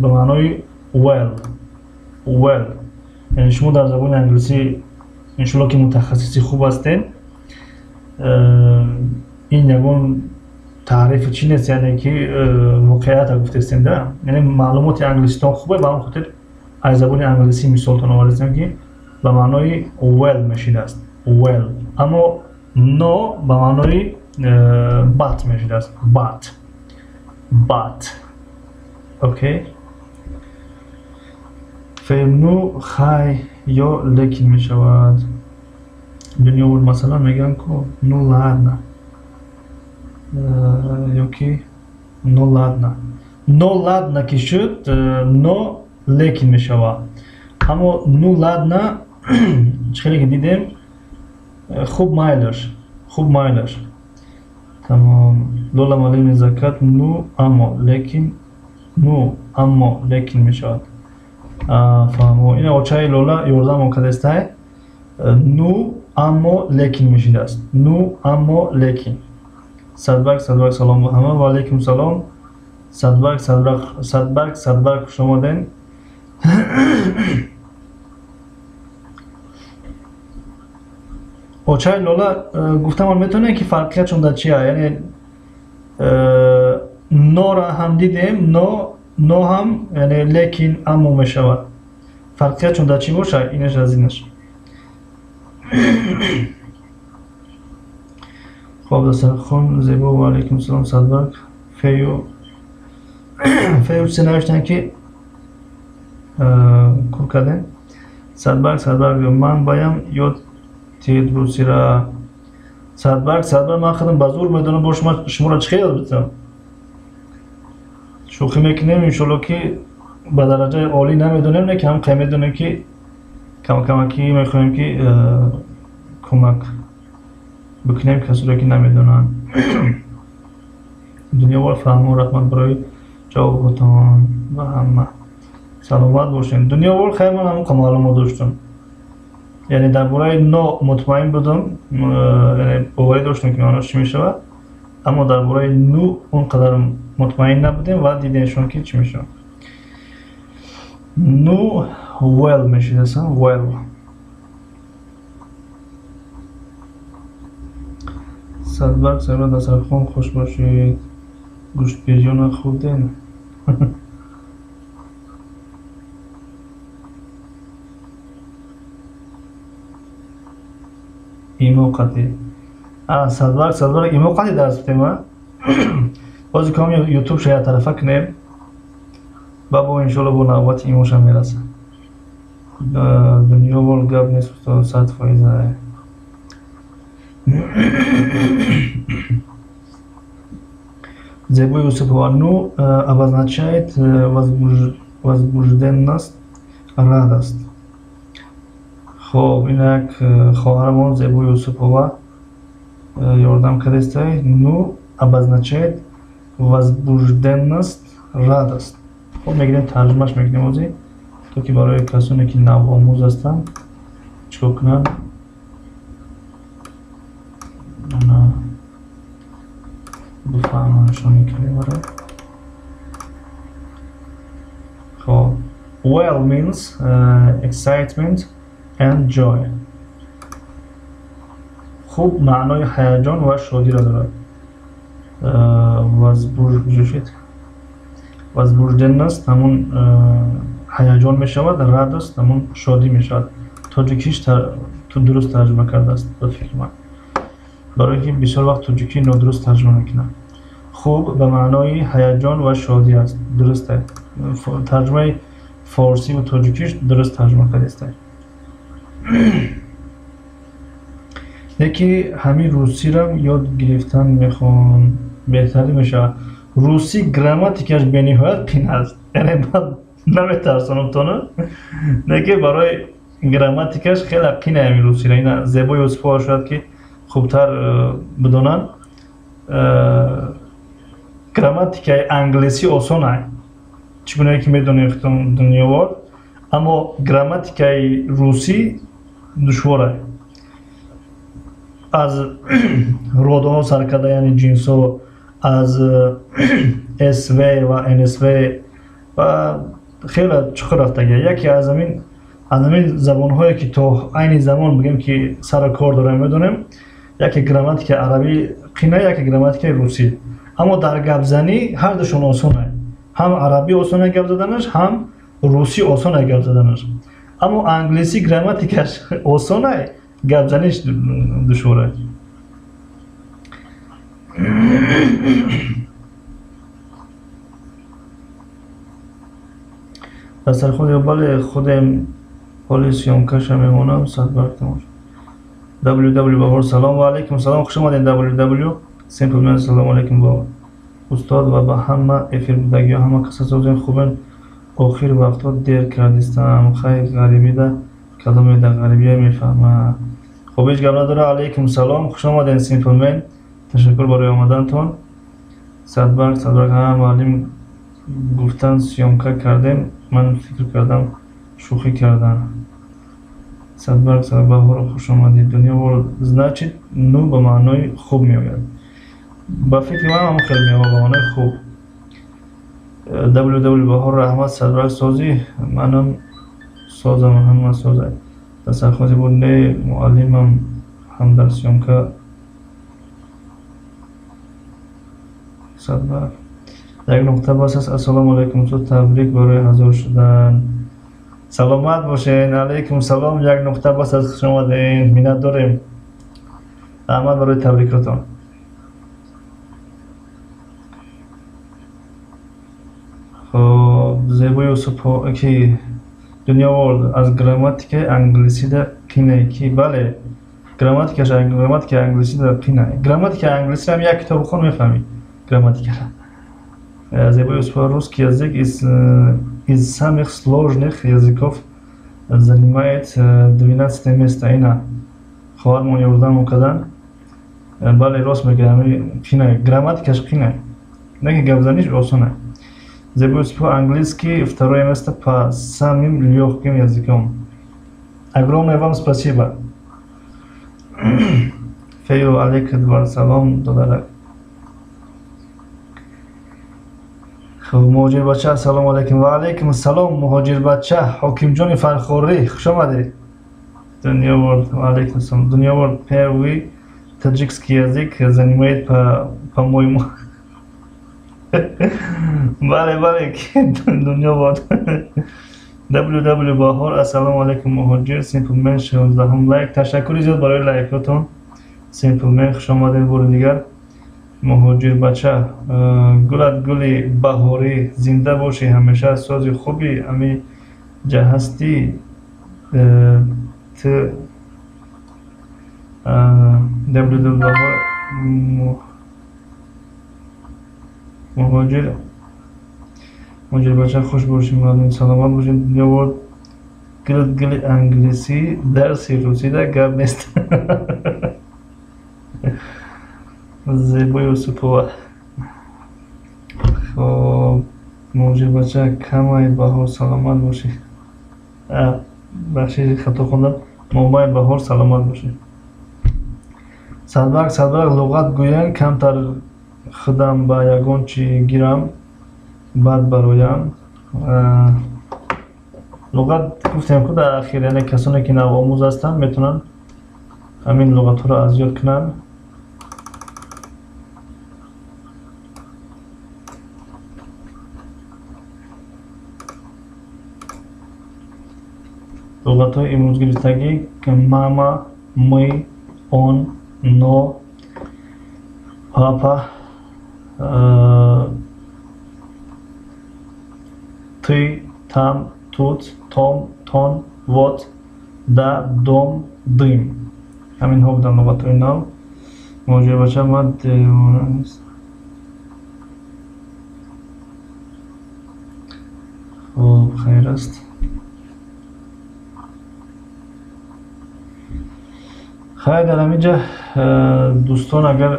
маънои well, well. Яъне шумо дар забони англисӣ, иншолло, ки мутахассиси хуб ҳастед, ин ягон таърифи чӣ нест, яъне ки воқеията гуфтестем да, яъне маълумоти англиситон хубе, ба ҳамон хотир аз забони англисӣ мисолтон овардастем, ки ба маънои well мешидааст, well. Аммо но ба маънои but мешидааст, but, but. Окей, ну хай ё лекин мешавад. Дунёвор, масалан, мегӯянд ку ну ладно ё ки ну ладно. Но ладно ки шуд, но лекин мешавад. Аммо ну ладно, чӣ хеле ки дидем, хуб, майлаш, хуб, майлаш, тамом. Лола малими закат, ну аммо лекин, ну аммо лекин мешавад. Фаҳмо, ина очаи Лола ёрдам кардестай. Ну аммо лекин мешидааст, ну аммо лекин. Садбарг, садбарг, салом ба ҳама. Ва алайкум салом, Садбарг, садбарг, садбарг, садбарг, хуш омаден. Очаи Лола, гуфтамон метавонем, ки фарқиятшон дар чия? Яъне нора ҳам дидем, но, но ҳам яъне лекин, аммо мешавад. Фарқиятшон дар чӣ бошад, инаш аз инаш? Хоб, дастархон зебо. Ва алайкум салом, Садбарг. Фею фею се навиштанд, ки кур кардем. Садбарг, садбарг, ман баям ёд тиед русира. Садбарг, садбарг, ман худам ба зур медонам, бо шуморо чӣ хел ёд битам? Шӯхӣ мекунем, иншолло, ки ба дараҷаи олӣ намедонем, лекин ҳам қай медонем, ки камкамакӣ мехоҳем, ки кӯмак бикунем касоре ки намедонанд. Дунёвор, фаҳмо, раҳмат барои ҷавоботон ба ҳама, саломат бошем. Дунёвор, хайр, ман ҳамон маълумот доштам, яъне дар бораи но мутмаин будам, яъне боварӣ доштам, ки маънош чӣ мешавад, аммо дар бораи ну он қадар мутмаин набудем ва дидемшон, ки чӣ мешавад. Ну well мешидасан, well. Садбарг, сарва, дастархон хуш бошед. Гӯштбирёна хӯрдем. Имо қатӣ. Садбарг, Садбарг, имо қатӣ дарс бидем, а? Ҳозир кам Ютуб ша яктарафа кунем, ба бо иншоалло бо навбати имошам мерасад. Дунё бор гап нест, устод, 100%. Зебо Юсупова: ну обозначает возбужденность, радость. Хоб, инак хоҳарамон Зебо Юсупова ёрдам кардестай. Ну обозначает возбужденность, радость. Хоб, мегирем, тарҷумаш мекунем ҳозир, то ки барои касоне ки навомӯз ҳастанд, чикор кунанд, бифаҳманд калимаро. Хоб, well means excitement and joy. Хуб маънои ҳаяҷон ва шодиро дорад. Возбужденность ҳамун ҳаяҷон мешавад, радость ҳамун шодӣ мешавад. Тоҷикиш дуруст тарҷума кардааст, ба фикри ман, барои ки бисёр вақт тоҷикӣ нодуруст тарҷума мекунад. Хуб ба маънои ҳаяҷон ва шодӣ аст, дуруст. Тарҷумаи форсиву тоҷикиш дуруст тарҷума кардааст. Яке ҳамин русиро ёд гирифтан мехоҳам, беҳтарин мешавад. Русӣ грамматикаш бениҳоят қин аст, яъне ман наметарсонам тона, лекин барои грамматикаш хеле қин ҳамин русиро. Ина Зебо Юсупова шояд ки хубтар бидонанд. Грамматикаи англисӣ осон ай, чӣ гунае ки медонем дунёвор, аммо грамматикаи русӣ душвор ай, аз родҳо сар карда, яъне ҷинсҳо, аз СВ ва НСВ ва хеле чуқур рафтагия. Яке аз ҳамин забонҳое ки то айни замон бигем ки сару кор дорем, медонем, яке грамматикаи арабӣ қина, яке грамматикаи русӣ. Аммо дар гапзанӣ ҳардушон осонай, ҳам арабӣ осонай гап заданаш, ҳам русӣ осонай гап заданаш. Аммо англисӣ грамматикаш осонай, гапзаниш душворай. Дастархон ё бале, худем ҳоли съёмкаша мемонам. Садбарг тамош. Ww Баҳор, салом. Ва алайкум салом, хуш омадед. Ww Simple Man, салому алайкум бо устод ва ба ҳама эфир будагиҳо, ҳама каса созен, хубен? Охир вақтҳо дер кардистам, хай, ғарибида кадоме дар ғарибия мефаҳмад. Хуб, ҳеҷ гап надора. Алайкум салом, хуш омадед, Simple Man, ташаккур барои омадантон. Садбарг, Садбарг, ҳа, муаллим гуфтан съёмка кардем, ман фикр кардам шӯхӣ кардан. Садбарг, Баҳоро, хуш омадед. Дунё, значит, ну ба маънои хуб меояд, ба фикри ман ҳам хел меояд, ба маънои хуб. Ww Баҳор, раҳмат. Садбарг, созӣ? Манам созам, ҳама соза. Дастархони буд? Не, муаллимам ҳам дар съёмка. Садбарг, як нуқта бас аст. Ассалому алайкум, устод, табрик барои 1000 шудан, саломат бошед. Алайкум салом, як нуқта бас аст, хуш омадед, миннат дорем, раҳмат барои табрикотон. Хоб, Зебо Юсупо ки дунёворд аз грамматикаи англисида қинае ки, бале, грамматикаш, грамматикаи англисида қинае. Грамматикаи англисиам як китоби хон, мефаҳмӣ грамматикара. Зебо Юсупова: русский язык из самых сложных языков занимает 12-е место. Ина хоҳармон ёрдам кардан. Бале, рост мегӯяд, қинае, грамматикаш қинае, не ки гапзаниш осонае. Зебо Юсупова: английский второе место по самым легким языкам. Огромное вам спасибо. Фею алейк двар, салом, додарак. Хуб, Муҳоҷирбача, ассалому алайкум. Ва алайкум ассалом, Муҳоҷирбача, Ҳокимҷони Фархорӣ, хуш омадед. Дунёворд, ва алайкум ассалом. Дунёворд, первый таджикский язык занимает по-моему. Бале, бале, дунё бод. Ww Баҳор, ассалому алайкум, муҳоҷир. Simpleman, 16-ум лайк. Ташаккури зиёд барои лайкотон. Simpleman, хуш омадед бори дигар. Муҳоҷир бача, гулат гули баҳорӣ, зинда бошӣ ҳамеша, сози хуби ами ҷаҳастӣ т ww Баҳор, муҳоҷир, муҳоҷир бача, хуш бошӣ, муаллим, саломат бошед. Дунё бод. Гулат гули англисӣ, дарси русида гап нест. Зебо Юсупова. Хоб, муҳоҷир бача, камай баҳор, саломат бошӣ. Бахши, хато хондам. Момай баҳор, саломат бошӣ. Садбарг, садбарг, луғат гӯян, камтар худам ба ягон чӣ гирам, баъд бароям. Луғат гуфтем ку дар ахир, яъне касоне ки навомӯз ҳастанд метавонанд ҳамин луғатҳоро аз ёд кунанд. Луғатҳои имрӯз гирифтагӣ: мама, мы, он, но, папа, ты, там, тут, том, тон, вот, да, дом, дым. Ҳаминҳо буданд луғатҳои нав. Муҳоҷир бача, ман девона нест. Хоб, хайр аст. Хайр, дар ҳамин ҷа, дӯстон, агар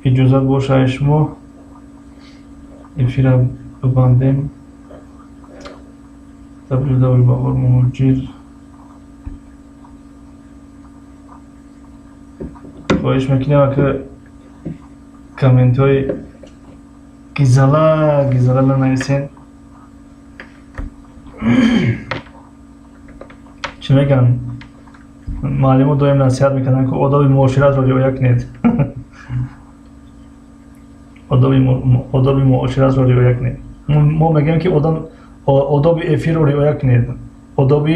иҷозат бошад шумо, эфира бибандем. Ww Баҳор, муҳоҷир, хоҳиш мекунем, ака, комментҳои гизала гизала нанависен. Чӣ мегӯянд, муаллимо доим насиҳат мекарданд ки одоби муоширатро риоя кунед, одоби муоширатро риоя кунед. Мо мегӯем ки одам одоби эфирро риоя кунед, одоби,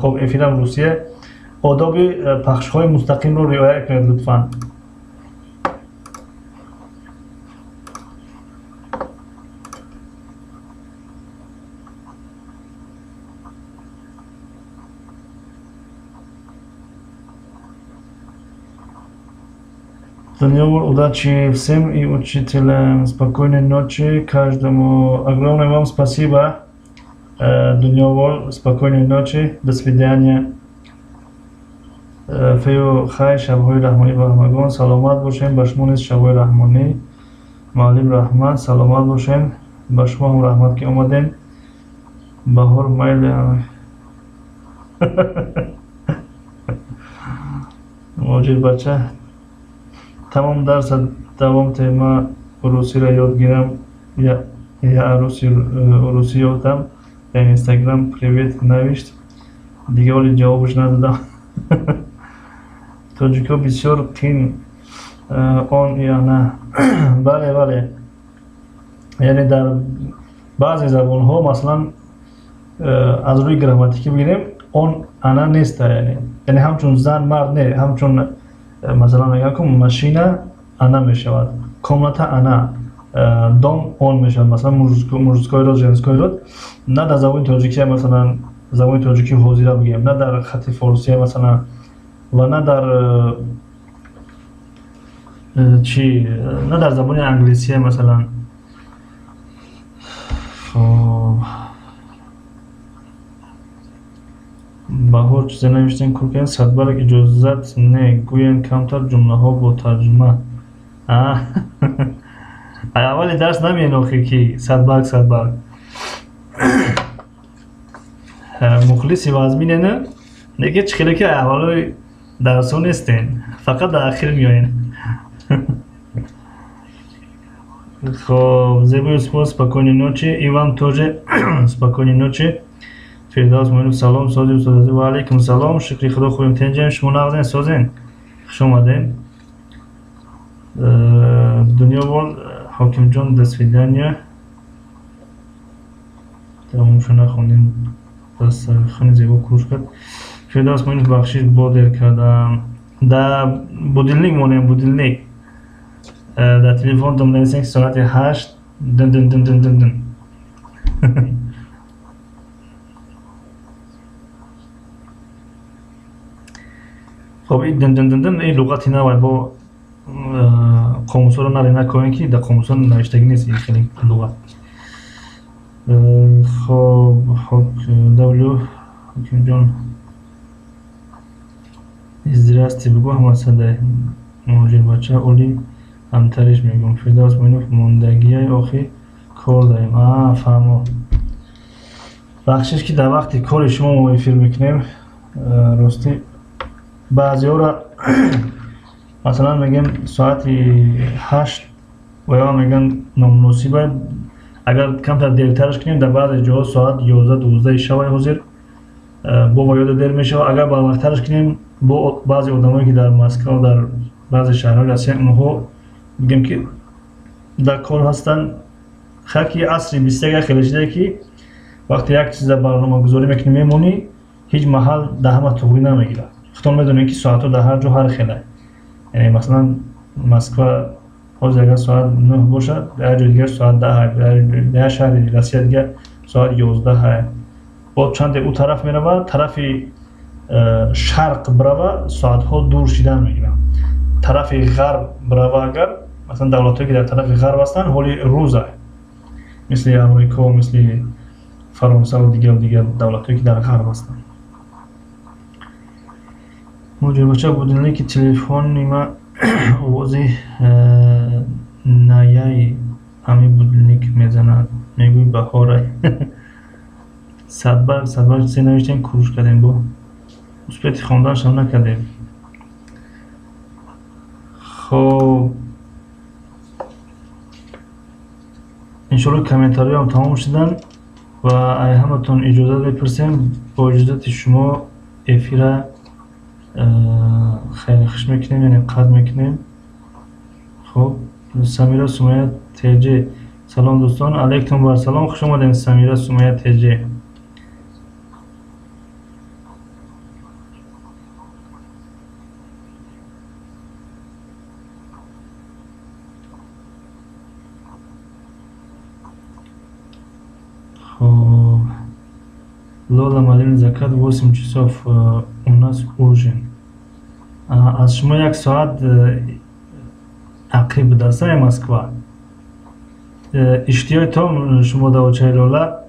хоб, эфирам русия, одоби пахшҳои мустақимро риоя кунед лутфан. Даниил, удачи всем и учителям. Спокойной ночи каждому. Огромное вам спасибо. Дунёвор, спокойной ночи. До свидания. Фею хай, шабҳои раҳмонӣ ба ҳамагон. Саломат бошем. Ба шумо низ шабҳои раҳмонӣ. Муаллим, раҳмат, саломат бошем. Ба шумо ҳам раҳмат, ки омадем. Баҳор, майли. Муҳоҷир бача, тамом дарса давом тема, русиро ёд гирам. Я урусӣ ёдам. Дар инстаграм привет навишт, дига оли ҷавобаш надодам. Тоҷико бисёр қин он и она. Бале, бале, яъне дар баъзе забонҳо, масалан, аз рӯи грамматикӣ бигирем, он она неста, яъне ҳамчун зан, мард не, ҳамчун, масалан, мегӯям ку машина она мешавад, комната она, дом он мешавад, масалан, мужской род, женской род. На дар забони тоҷикия, масалан, забони тоҷикӣ ҳозира бигирем, на дар хати форсия, масалан, ва на дар чи, на дар забони англисия, масалан. Хоб, Баҳор, чизе навиштем, кӯркен. Садбарг, иҷозат не, гӯянд камтар ҷумлаҳо бо тарҷума. Аввали дарс намеен охир ки садбарг, садбарг мухлиси вазминена неки чӣ хеле ки аввалои дарсҳо нестен, фақат дар ахир меоен. Хоб, Зебо Юсупова, спокойной ночи, и вам тоже спокойной ночи. Фирдавс Муинов, салом, сози, устод. Ва алайкум салом, шукри худо, хубем, тенҷем, шумо нағзен, созен? Хуш омадем. Дунё. Ҳокимҷон, до свидания. Тамомшо нахондем, дастархони зебо куруш кард. Фирдавс Муинов, бахшиш, бо дер кардам. Да будильник монем, будильник. Дар телефонтон нависем, ки соати 8 дун дун дун дун дун дун. Хоб, ин дун дун дун дун ин луғати навай, бо қомусҳоро наре накунем, ки дар қомусҳо навиштагӣ нест ин хеле луғат. Хоб, W Ҳокимҷон, здрасте бигӯ, ҳама садай муҳоҷирбача оли ҳамтариш мегӯм. Фирдавс Муинов, мондагиай охи кор даем. А, фаҳмо. Бахшиш, ки дар вақти кори шумо мо эфир мекунем. Ростӣ, баъзеҳоро масалан мегӯем соати 8 ва ё мегӯянд номуносиба. Агар камтар дертараш кунем, дар баъзе ҷоҳо соат 11-12 шавай ҳозир, бо ва ёда дер мешавад. Агар барвақттараш кунем, бо баъзе одамое, ки дар Москва, дар баъзе шаҳрҳои Россия, онҳо бигем, ки дар кор ҳастанд. Хаки асри 21 хеле шидае, ки вақте як чиза барномагузорӣ мекунӣ, мемонӣ, ҳеҷ маҳал дар ҳама туғрӣ намегирад. Худтон медонед, ки соатҳо дар ҳар ҷо ҳар хеле. Яъне масалан Москва ҳозир агар соат 9 бошад, дар як ҷои дигар соат 10, дар як шаҳри Россия дигар соат 11. Бо чанде ӯ тараф меравад, тарафи шарқ бирава, соатҳо дур шидан мегиранд. Тарафи ғарб бирава агар, масалан давлатҳое, ки дар тарафи ғарб ҳастанд, ҳоли рӯза, мисли Амрико, мисли Фаронсаву дигару дигар давлатҳое, ки дар ғарб ҳастанд. Муҳоҷирбача, будильники телефони ма овози наяи ҳами будильник мезанад, мегӯй баҳорай. Садбарг, Садбарг, се навиштем, куруш кардем, бо успети хонданашам накардем. Хоб, иншоалло, комментариҳоам тамом шуданд ва ай ҳаматон иҷозат мепурсем. Бо иҷозати шумо эфира хеле хуш мекунем, яъне қатъ мекунем. Хоб, Самира Сумая ТЖ, салом, дӯстон. Алайкум бар салом, хуш омадем, Самира Сумая ТЖ. Хоб, Лола Малин, закат 8 часов, у нас ужин. Аз шумо як соат ақиб будааст Москва. Иштиҳои том шумо давочаи Лола,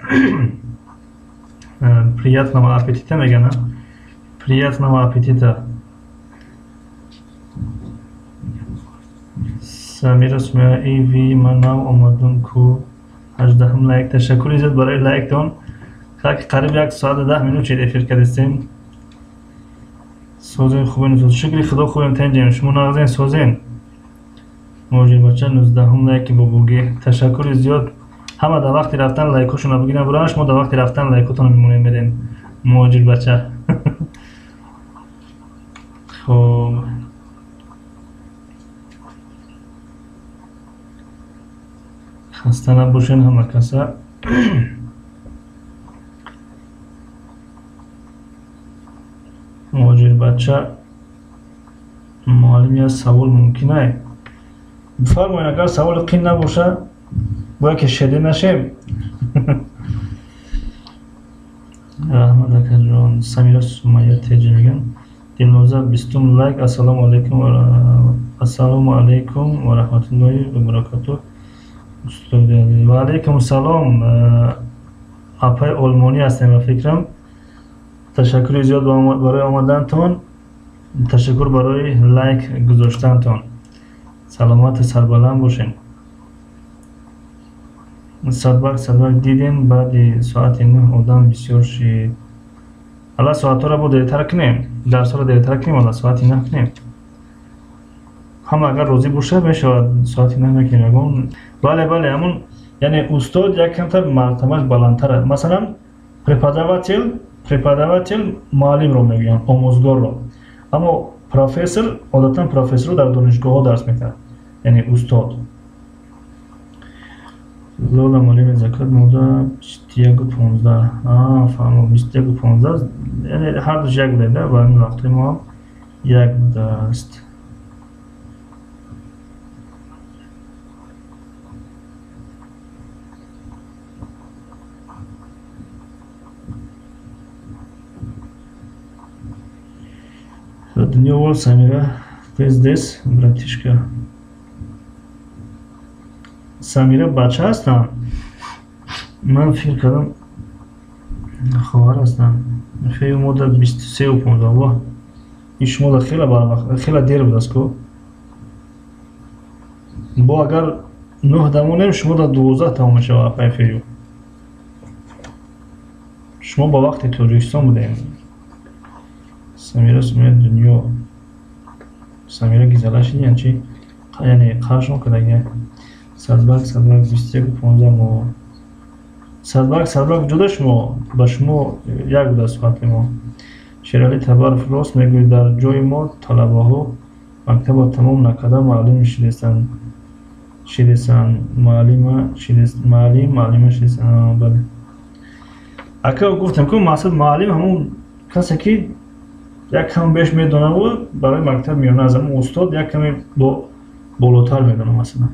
приятного аппетита мегӯянд, приятного аппетита. Самира Сумая иви, ман нав омадам ку, 18-ум лайк. Ташаккури зиёд барои лайктон. Қариб як соату 10 минут шид эфир кардистем. Созем, хубем, шукри Худо, хубем, тенҷем, шумо нағзен, созен. Муҳоҷирбача, 19-ум лайки бобогӣ, ташаккури зиёд. Ҳама дар вақти рафтан лайкҳошонро бигиранд, буранд, шумо дар вақти рафтан лайкҳотонро мемонед, мерен, муҳоҷирбача. Хоб, хаста набошен ҳама каса. Муҳоҷирбача, муаллим, як савол мумкин ай? Бифармоед, агар саволи қин набошад, бояд ки шеде нашем. Раҳмат, акаҷон. Самира Сумая Теҷи мегӯянд. Дилноза, 20-ум лайк. Ассалому алайкум, ассалому алайкум ва раҳматуллоҳи ва баракатуҳ, устоди азиз. Ва алайкум салом, апаи олмонӣ ҳастем ба фикрам. Ташаккури зиёд барои омадантон, ташаккур барои лайк гузоштантон. Саломату сарбаланд бошед. Садбарг, Садбарг, дидем, баъди соати 9 одам бисёр шид. Ала соатҳоро бо дертар кунем, дарсҳоро дертар кунем, ала соати 9 кунем. Ҳама агар розӣ бошад, мешавад, соати 9 мекунем ягон. Бале, бале, ҳамун, яъне устод як камтар мартабаш баландтар аст. Масалан, преподаватель муаллимро мегӯянд, омӯзгорро, аммо профессор, одатан профессорро дар донишгоҳҳо дарс медиҳад, яъне устод. Лола муаллими закат мода 21:15. Фаҳмо, 21:15, яъне ҳар душ як буда, ва ин вақтҳои мо ҳам як будааст. Дунё вол Самира, ты здесь, братишка? Самира бача ҳастам? Ман фикр кардам хоҳар ҳастам. Хеле мода 23:15. Во, ин шумода хеле барвақт, хеле дер будааст ку. Бо агар 9 дамонем, шумода 12 тамом мешавад апай Фею. Шумо ба вақти Тоҷикистон будем. Самира Сумая дунё. Самира гизала шидиян чи? Яъне қаршон кардагия. Садбарг, Садбарг 21:15 мо. Садбарг, Садбарг ҷуда шумо, ба шумо як буда соати мо. Шерали Табаров рост мегӯяд, дар ҷои мо талабаҳо мактабро тамом накарда муаллим шидесанд. Шидесанд, муаллима шидес, муаллим, муаллима шидесанд. Бале. Ака гуфтем ку мақсад муаллим ҳамон касе ки як кам беш медонаву барои мактаб миёна аз ҳамон устод як каме болотар медонам масалан.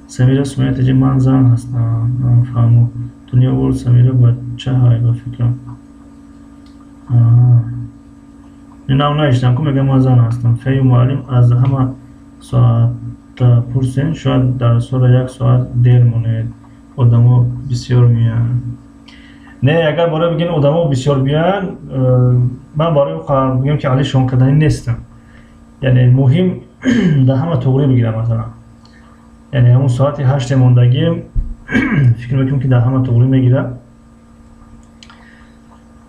Самира Сумая таҷи ман зан ҳастам. Фаҳмо. Дунё вол Самира бача ҳай ба фикрам. Инам наиштам ку мегам ман зан ҳастам. Фею муаллим аз ҳама соата пурсен, шояд дарсҳоро як соат дер монед. Одамо бисёр меянд. Не, агар барои бигем одамо бисёр биёянд, ман барои бигем ки али шон карданӣ нестам. Яъне муҳим дар ҳама туғрӣ бигирам масалан. Яъне ҳамон соати 8 мондагием фикр мекунам ки дар ҳама туғрӣ мегирад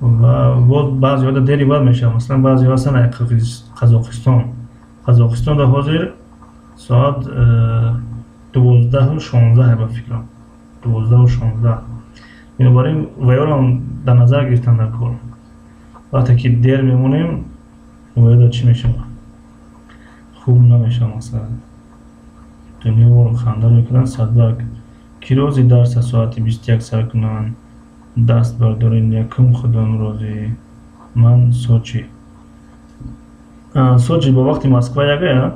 ва боз баъзеҳо дери бад мешавад. Масалан баъзеҳо ҳастанд Қазоқистон. Қазоқистон дар ҳозир соат 12:16 ба фикрам. 12:16. Бинобар ин ваёрам дар назар гирифтан дар кор. Вақте ки дер мемонем, ваёда чӣ мешавад? Хуб намешавад масалан. Дунёро ханда мекунанд. Садбарг ки рози дарса соати 21 сар кунанд, даст бардорен якум худон розӣ. Ман Сочи. Сочи бо вақти Москва ягая?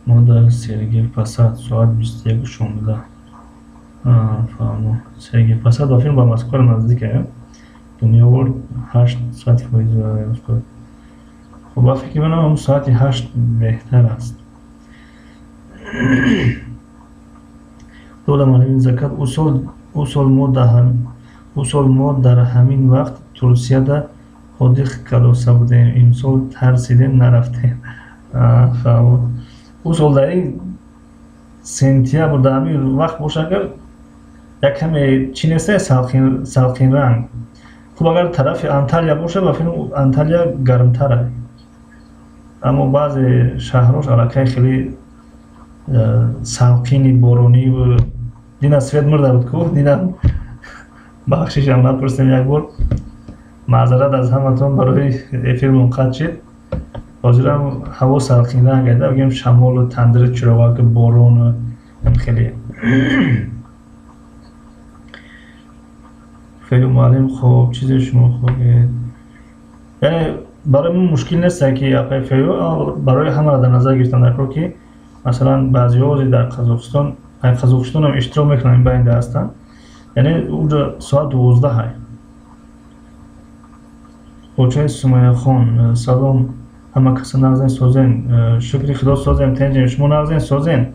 Мо дар Сергиев Посад соат 21:16. Фаҳмо. Сергиев Посад ба филм ба Москва наздик ая. Дунёвор 800 фоиз. Хуб, ба фикри манам ҳамон соати 8 беҳтар аст. Лола муаллими закат ӯ сол мо дар ҳамин вақт Турсияда ҳодиқ калоса будем. Имсол тарсидем нарафтем. Фаҳмо. Ӯ сол дар ин сентябр дар ҳамин вақт боша агар як каме чӣ неста салқинранг. Хуб, агар тарафи Анталия боша, ба филм Анталия гармтар аст. Аммо баъзе шаҳрҳош аллакай хеле салқини боронӣ. Дина свет мурда буд ку, дина бахшишам напурсем як бор. Маъзарат аз ҳаматон барои эфир мунқат шид. Ҳозирам ҳаво салқинранг аст, бигем шамолу тандири чироғак, борону ҳам хеле. Хеле муаллим хоб, чизе шумо хоҳед. Яъне барои мо мушкил нест ки апай Фею, барои ҳамаро дар назар гирифтан дар кор ки масалан баъзеҳо дар Қазоқистон, Қазоқистон ҳам иштирок мекунанд, ин байнда ҳастанд. Яъне уҷо соат 12 ҳай. Очаи Сумаяхон, салом, ҳама каса нағзен созен, шукри Худо созем, тенҷем, шумо нағзен созен.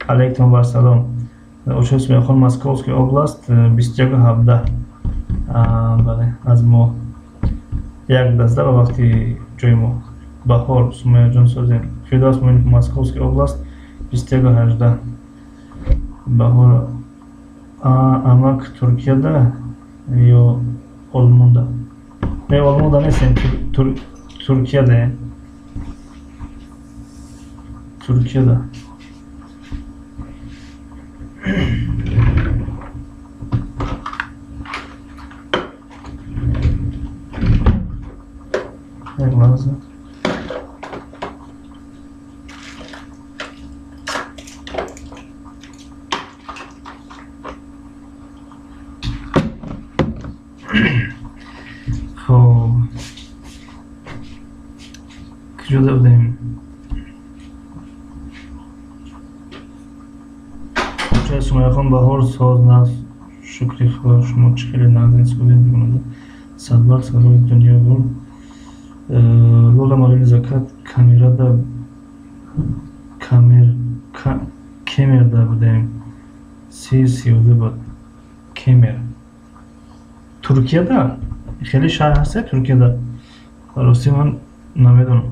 Алейкум бар салом. Очаи Сумаяхон, Московский область, 21:17. Бале, аз мо як даста ба вақти ҷои мо. Баҳор, Сумаяҷон созем. Фирдавс Муинов, Московский область, 21:18. Баҳор, амак Туркияда ё Олмонда? Не, Олмонда нестем, Туркияда. Туркияда. Як лаҳза. Куҷо будем? Кӯчаи Сумайяхон баҳор соз нағз, шукри Худо, шумо чӣ хеле нағзед, созед бигӯнада. Садбарг садои дунё бурд. Лола Малини Закат камерада кемерда будем. 30-32 буд. Кемер. Туркияда? Хеле шаҳр ҳаст Туркияда? Рости ман намедонам.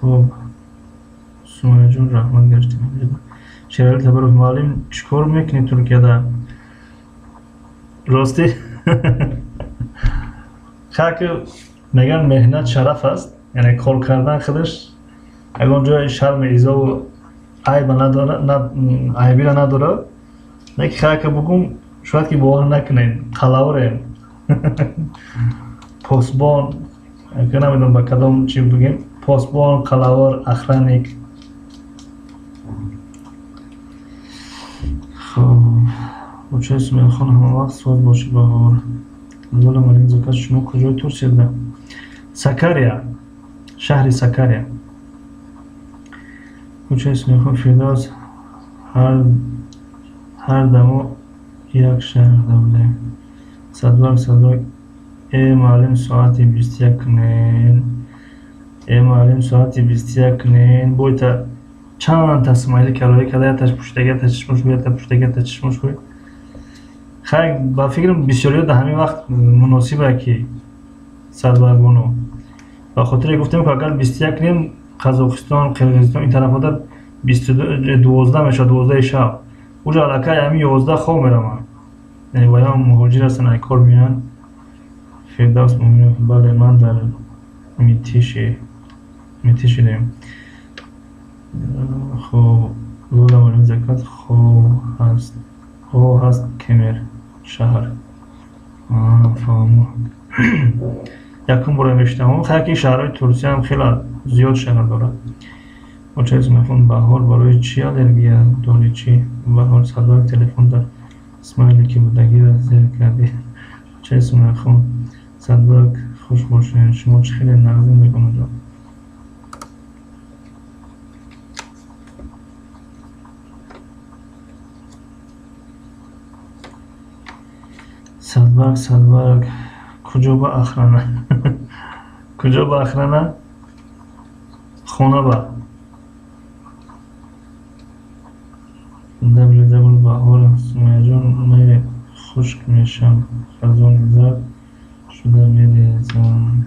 Хоб, Сумайяҷон, раҳмат гаштем. Шерали Табаров, муаллим чӣ кор мекунӣ Туркияда? Рости хаки мегӯянд меҳнат шараф аст, яъне кор кардан худаш ягон ҷои шарми изову айба надорад, айбира надорад. Лекин хака бугум, шояд ки бовар накунед, қалаврем. Посбон, намедонам ба кадом чӣ бигем, посбон, қалавр, охранник. Хоб, бочаи Сумайяхон ҳамавақт соз бошӣ баҳор. Лола Малини Закат, шумо куҷои Турсияда? Сакария, шаҳри Сакария. Кӯчаи Сумайяхон Фирдавс, ҳар дамо як шаҳрда будем. Садбарг садбарг, э муаллим соати 21 кунен. Э муаллим соати 21 кунен. Бойта чанд та смайли кароя карда, яташ пуштага, яташ чишмош буй, ята пуштага, ята чишмош буй. Хай, ба фикрам бисёриё дар ҳамин вақт муносибе ки Садбаргону. Ба хотире гуфтем, ки агар 21 кунем, Қазоқистон, Қирғизистон ин тарафода 12 мешавад, 12 шаб. Уҷо аллакай ҳамин 11 хоб мераванд. Яъне ваям муҳоҷир ҳастанд, ай кор меоянд. Фирдавс Муминов, бале, ман дар Митиши шудем. Хоб, Лола Малини Закат, хоб ҳаст. Хо ҳаст Кемер шаҳр. Фаҳмо. Якум бора мешунавам. Хайр ки шаҳрҳои Турсия ҳам хеле зиёд шаҳр дорад. Очаи Сумайяхон, баҳор барои чӣ аллергия дорӣ чӣ? Баҳор садои телефон дар смайли ки будагиро зер кардӣ. Очаи Сумайяхон, Садбарг хуш бошед, шумо чӣ хеле нағзед бегонаҷон. Садбарг садбарг, куҷо ба охрана? Куҷо ба охрана? Хона ба. WW баҳор, Сумайяҷон, не хушк мешам, хазони зард шуда мерезам.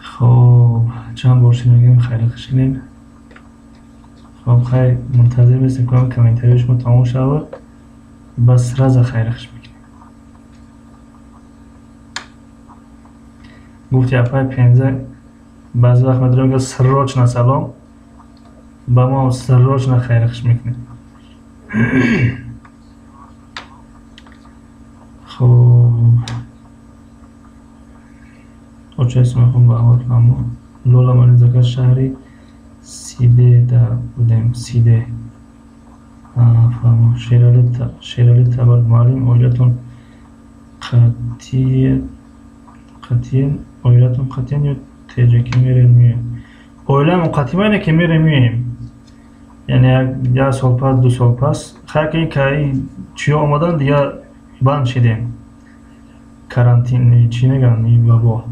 Хоб, чанд бор шунидем, хайри хушинем. Хоб, хайр, мунтазир местем, кунам комментарияи шумо тамом шавад, бас сразу хайри хуш мекунем. Гуфти апай пенза, баъзе вақт медорем, ки срочно салом, ба мо срочно хайри хуш мекунем. Хоб, очаи Сумайяхон баҳор фаҳмо. Лола Малини Закат, шаҳри Сидеда будем. Сиде. Фаҳмо. Шерали Табар, муаллим, оилатон қатъиян, оилатон қатъиян ё теҷакӣ мерем меоем? Оиламон қатъиян ине ки мерем меоем. Яъне як сол пас, 2 сол пас, хайр ки чиё омадан, дигар банд шидем. Карантин, чӣ мегӯянд, ин вабо.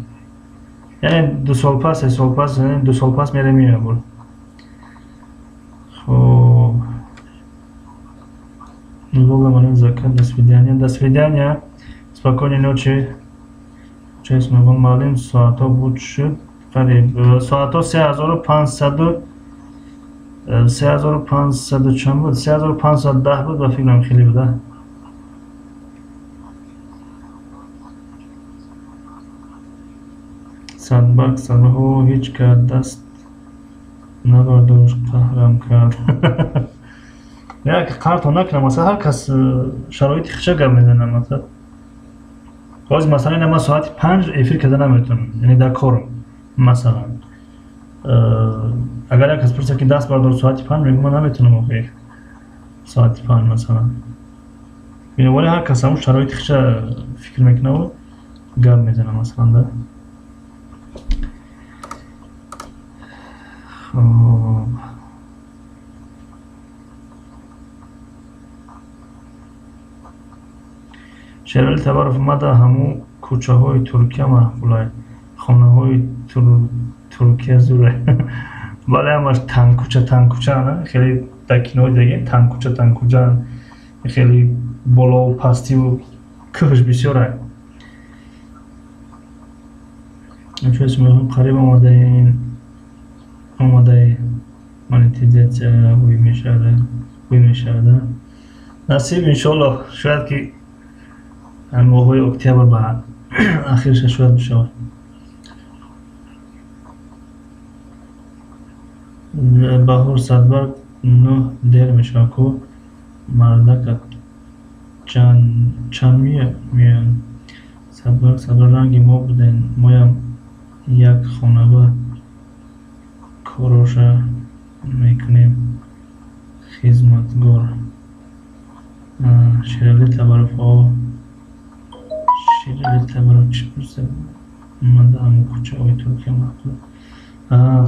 Яъне 2 сол пас, 3 сол пас, 2 сол пас мерем меоем. Хоб, Лола Малини Закат, до свидания, до свидания, спокойной ночи. Чаи Сумайяхон, муаллим, соатҳо буд шуд қариб соатҳо 3500, 3500 чанд буд? 3510 буд, ба фикрам хеле буда. Садбарг садбарг, о ҳеҷ кар даст набардошт, қаҳрам кард. Як қаҳртон накунам, масалан ҳар кас шароити худша гап мезанад, масалан. Боз масалан ина ман соати 5 эфир карда наметавонам, яъне дар корам, масалан. Агар як кас пурсад ки даст бардор соати 5, мегӯям ман наметавонам охир. Соати 5 масалан. Бинобар ин ҳар кас ҳамон шароити худша фикр мекунад. Гап мезанам, масалан, да. Хоб, Шерали Табаров: мада ҳамун кӯчаҳои Туркия маъқулай, хонаҳои Туркия зурай. Бале, ҳамаш тангкӯча тангкӯча, хеле дар кинои дигем тангкӯча тангкӯча, хеле болову пастиву кӯҳш бисёрай. Қариб омадаин, омадаи монетизатсия ҳуй мешавада. Насиб, иншоаллоҳ, шояд ки моҳҳои октябр ба ахирша шояд бишавад. Баҳор Садбарг: нӯҳ дер мешавад ку, мардака чанд меоянд? Садбарг, Садбарг, ранги мо будем, моям як хонаба короша мекунем, хизматгор. Шерали Табаров, о, Шерали Табаров чӣ пурсид? Мада ҳамун кӯчаҳои Туркия маъқул.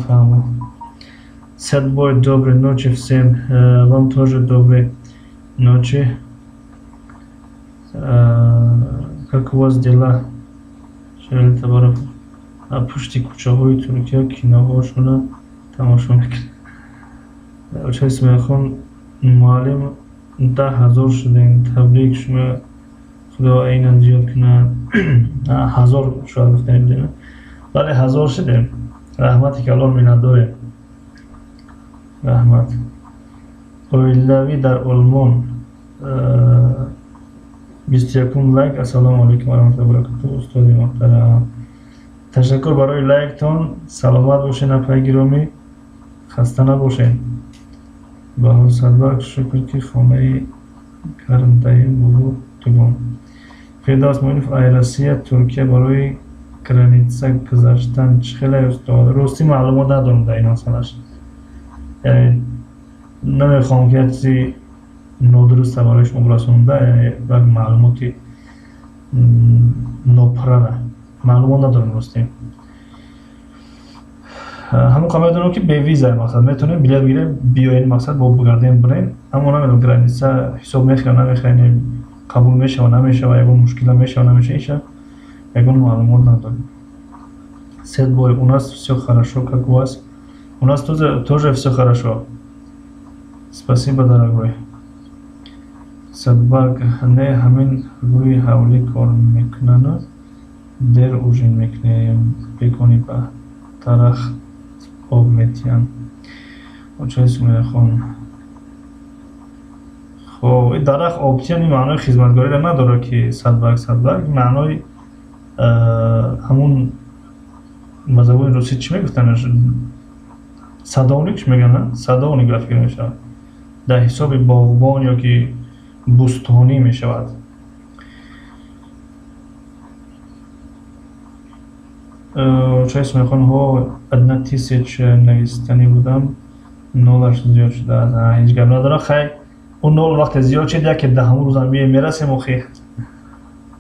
Фаҳмам. Садбой, доброй ночи всем. Вам тоже доброй ночи. Как у вас дела? Шерали Табаров: пушти кӯчаҳои Туркия киноҳошона тамошо мекунем. Оча Исмоилхон: муаллим, 10 000 шудем, табрик шумо, Худо айнан зиёд кунад. Ҳазор шояд гуфтем, бале, ҳазор шудем. Раҳмати калон, миннатдорем, раҳмат. Оилавӣ дар Олмон, 21-ум лайк. Ассалому алайкум ва раҳматуллоҳи ва баракатуҳ, устоди муҳтарам. Ташаккур барои лайктон, саломат бошед, апаи гиромӣ, хаста набошед. Баҳор Садбарг: шукр, ки хонаи гарм даем, бобо дугон. Фирдавс Муинов: ай Россия Туркия барои граница гузаштан чӣ хеле, устод? Ростӣ, маълумот надорам дар ин масъалаш, яъне намехоҳам ки як чизи нодуруста барои шумо бирасонам, яъне як маълумоти нопуррара. Маълумот надорам, ростӣ. Ҳамон қа медонам, ки бевиза, мақсад, метавонем билет бигирем, биёем, мақсад, бо бигардем, бирем, аммо намедонам, граница ҳисоб мехӯра, намехӯра, қабул мешава, намешава, ягон мушкила мешава, намешава, иша ягон маълумот надорем. Седбой: у нас все хорошо, как у вас? У нас тоже все хорошо, спасибо, дорогой. Садбарг: не, ҳамин рӯи ҳавлӣ кор мекунану дер ужин мекунем, бегони ба дарахт об метиҳанд. Очаи Сумайяхон: хоб, ин дарахт обтиҳан, ин маънои хизматгориро надорад, ки Садбарг, Садбарг, маънои ҳамун ба забони русӣ чӣ мегуфтанд, садовник чӣ мегӯянд, садовник ба фикр мешавад, дар ҳисоби боғбон ё ки бӯстонӣ мешавад. Очаи Сумайхон: ҳо, одна тысяча навистанӣ будам, нолаш зиёд шудааст. Ҳеҷ гап надорад, хай, ӯ нол вақте зиёд шуд, яке даҳум рӯзам биёем, мерасем охи.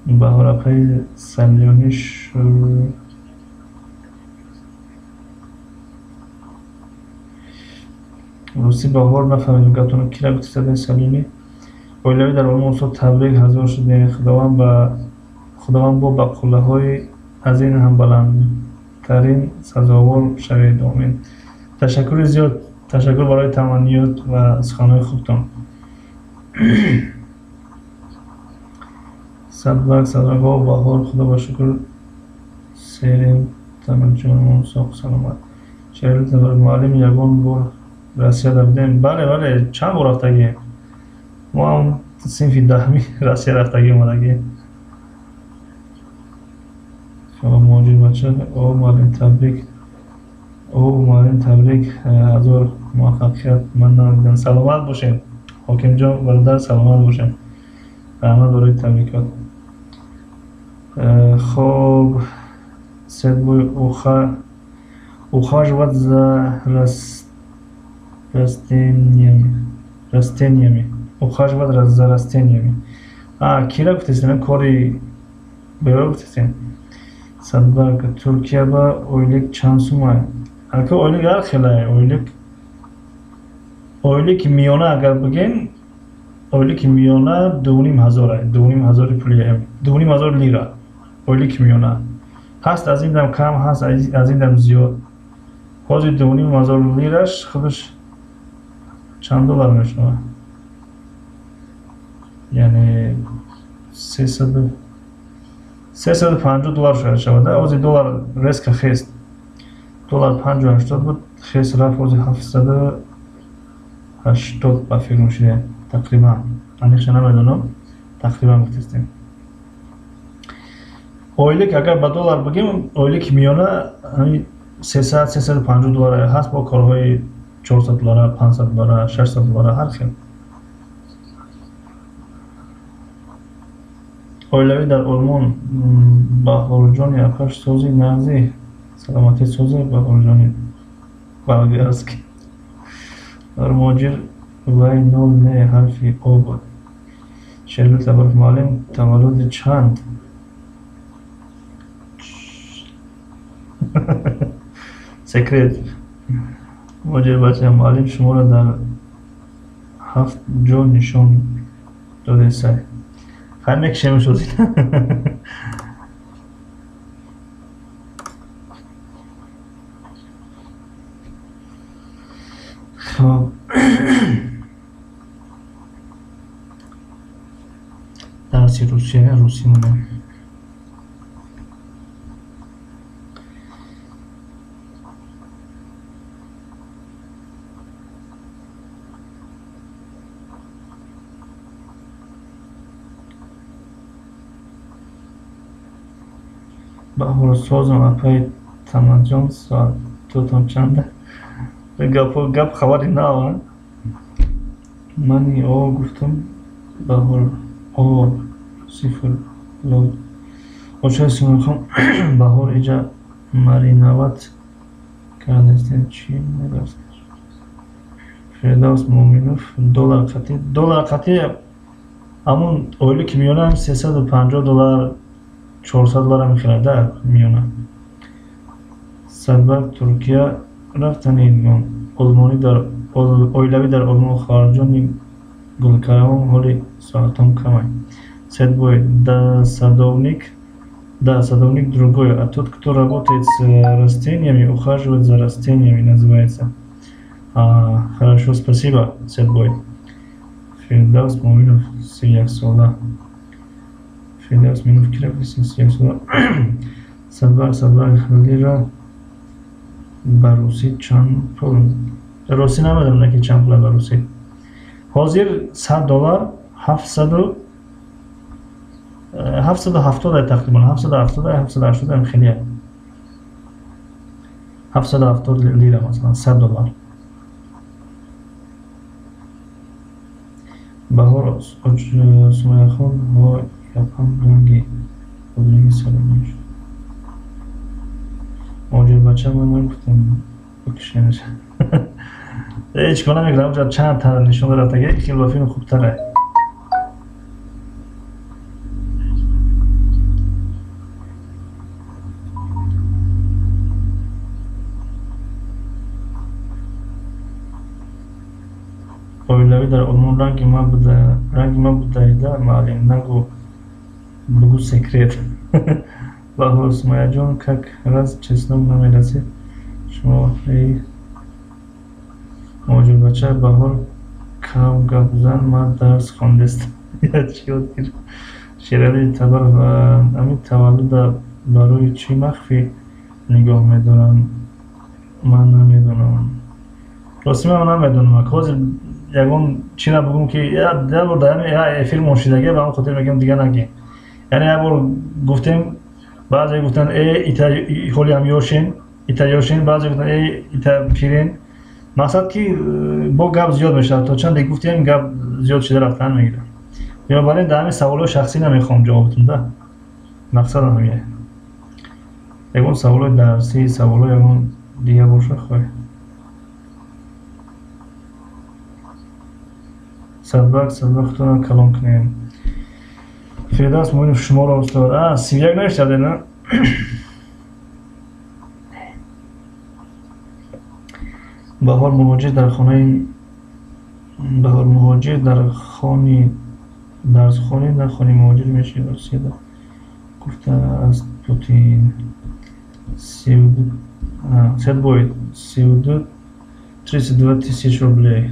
Баҳор апаи Салёнӣ русӣ. Баҳор, нафаҳмидем гаптонро, кира гуфти садои Салёнӣ? Оилавӣ дар Олмон: устод, табрик, ҳазор шудем, Худованд бо ба қуллаҳои аз ин ҳам баландтарин сазовор шавед, омин. Ташаккури зиёд, ташаккур барои таманниёт ва суханҳои хубтон. Садбарг, Садбарг: о, Баҳор, Худо ба шукр, серем, танаҷонамон соҳу саломат. Шерали Табарг: муаллим, ягон бор Россияда будем? Бале, бале, чанд бор рафтагием. Мо ҳам синфи даҳми Россия рафтагӣ омадагием. Муҳоҷирбача: о, муаллим, табрик, о, муаллим, табрик, ҳазор муваффақият, ман намедонам. Саломат бошем, Ҳокимҷон, бародар, саломат бошем, раҳмат барои табрикот. Хоб, Седбой: ухаживать за растениями, ухаживать за растениями. Кира гуфтест, кори Бева гуфтем. Садбарг Туркия ба ойлик чанд сумай? Ака ойлик ҳар хелай, ойлик. Ойлики миёна агар бигем, ойлики миёна 2500, 2500 пули, 2500 лира. Ойлики миёна. Ҳаст аз ин дам кам, ҳаст аз ин дам зиёд. Ҳозир 2500 лираш худаш чанд доллар мешавад? Яъне 350 доллар шояд шавад. Ҳозир доллар резко хест. Доллар 5,80 буд, хест рафт ҳозир 780 ба фикр шуда тақрибан. Аниқша намедонам, тақрибан гуфтастем. Ойлик агар ба доллар бигем, ойлики миёна 300-350 доллар ҳаст, бо корҳои 400 доллар, 500 доллар, 600 доллар ҳар хел. Оилавӣ дар Олмон Баҳорҷони апаш сози нағзи саломатӣ сози Баҳорҷони болгарский. Дар муҳоҷир вай нол не ҳарфи О буд. Шервил Табаров муаллим таваллуди чанд? Секрет. Муҳоҷир бача муаллим шуморо дар 7 ҷо нишон додесай. Хай мекишем шуд. Хоб. Дарси Русия, русӣ монем. Баҳор созам апаи Тамаҷон соатотон чанда? Гап хабари нав. Мани о гуфтам Баҳор о сифр лод. Очаи Сумайхон Баҳор иҷа маринават кардастем чӣ мерасад? Фирдавс Муъминов доллар қатӣ, доллар қатӣ ҳамун ойлики миёна 350 доллар 400 доллар мехӯрад да миёна. Садбарг Туркия рафтани олмонӣ дар оилавӣ дар Олмон хоҳарҷони Гулкарамон ҳоли соатон камай. Седбой да садовник, да садовник другой, а тот, кто работает с растениями, ухаживает за растениями, называется. Хорошо, спасибо, Седбой. Фирдавс Муъминов 31 сола. Фирдавс Муъминов кира 31 сола. Садбарг Садбарг лира ба русӣ чанд пул? Русӣ намедонам ки чанд пул ба русӣ. Ҳозир 100 доллар 770 тақрибан, 770 780 ҳам хеле. 770 лира масалан 100 доллар. Баҳор Сумайхон во япам ранги одунги саломӣ шуд. Муҳоҷир бача ман нагуфтам бикушемаш. Ҳеҷ кор намекунам, онҷо чанд та нишон рафтага, хел ба филм хубтаре. Оилавӣ дар Олмон ранги ман будаида муаллим нагу бугу секрет. Баҳор Сумайяҷон как раз чеснок намерасид шумо эй муҳоҷир бача Баҳор кам гап зан ман дарс хондестам. Чӣ ёд гирифт? Шерали Табаров ҳамин таваллуда барои чӣ махфӣ нигоҳ медоранд? Ман намедонам. Рости ман намедонам. Ҳозир ягон чира бугум ки як бор дар эфир моншидагӣ ба ҳамон хотир мегӯям дигар нагем. Яъне як бор гуфтем, баъзе гуфтанд э ита ҳоли ҳам ёшен, ита ёшен, баъзе гуфтанд э ита пирен. Мақсад ки бо гап зиёд мешавад. То чанде гуфтем гап зиёд шуда рафтан мегирад. Бинобар ин дар ҳамин саволҳои шахсӣ намехоҳам ҷавобтон да. Мақсадам ҳамин. Ягон саволҳои дарсӣ, саволҳои ягон дигар боша хоҳед. Садбарг Садбарг худтонро калон кунем. Фирдавс Муинов шуморо устод. 31 навиштаде, на? Баҳор муҳоҷир дар хонаи Баҳор муҳоҷир дар хони дарсхони дар хони муҳоҷир мешавад Русияда гуфтааст Путин. Седбой 32 32 тысяч рублей.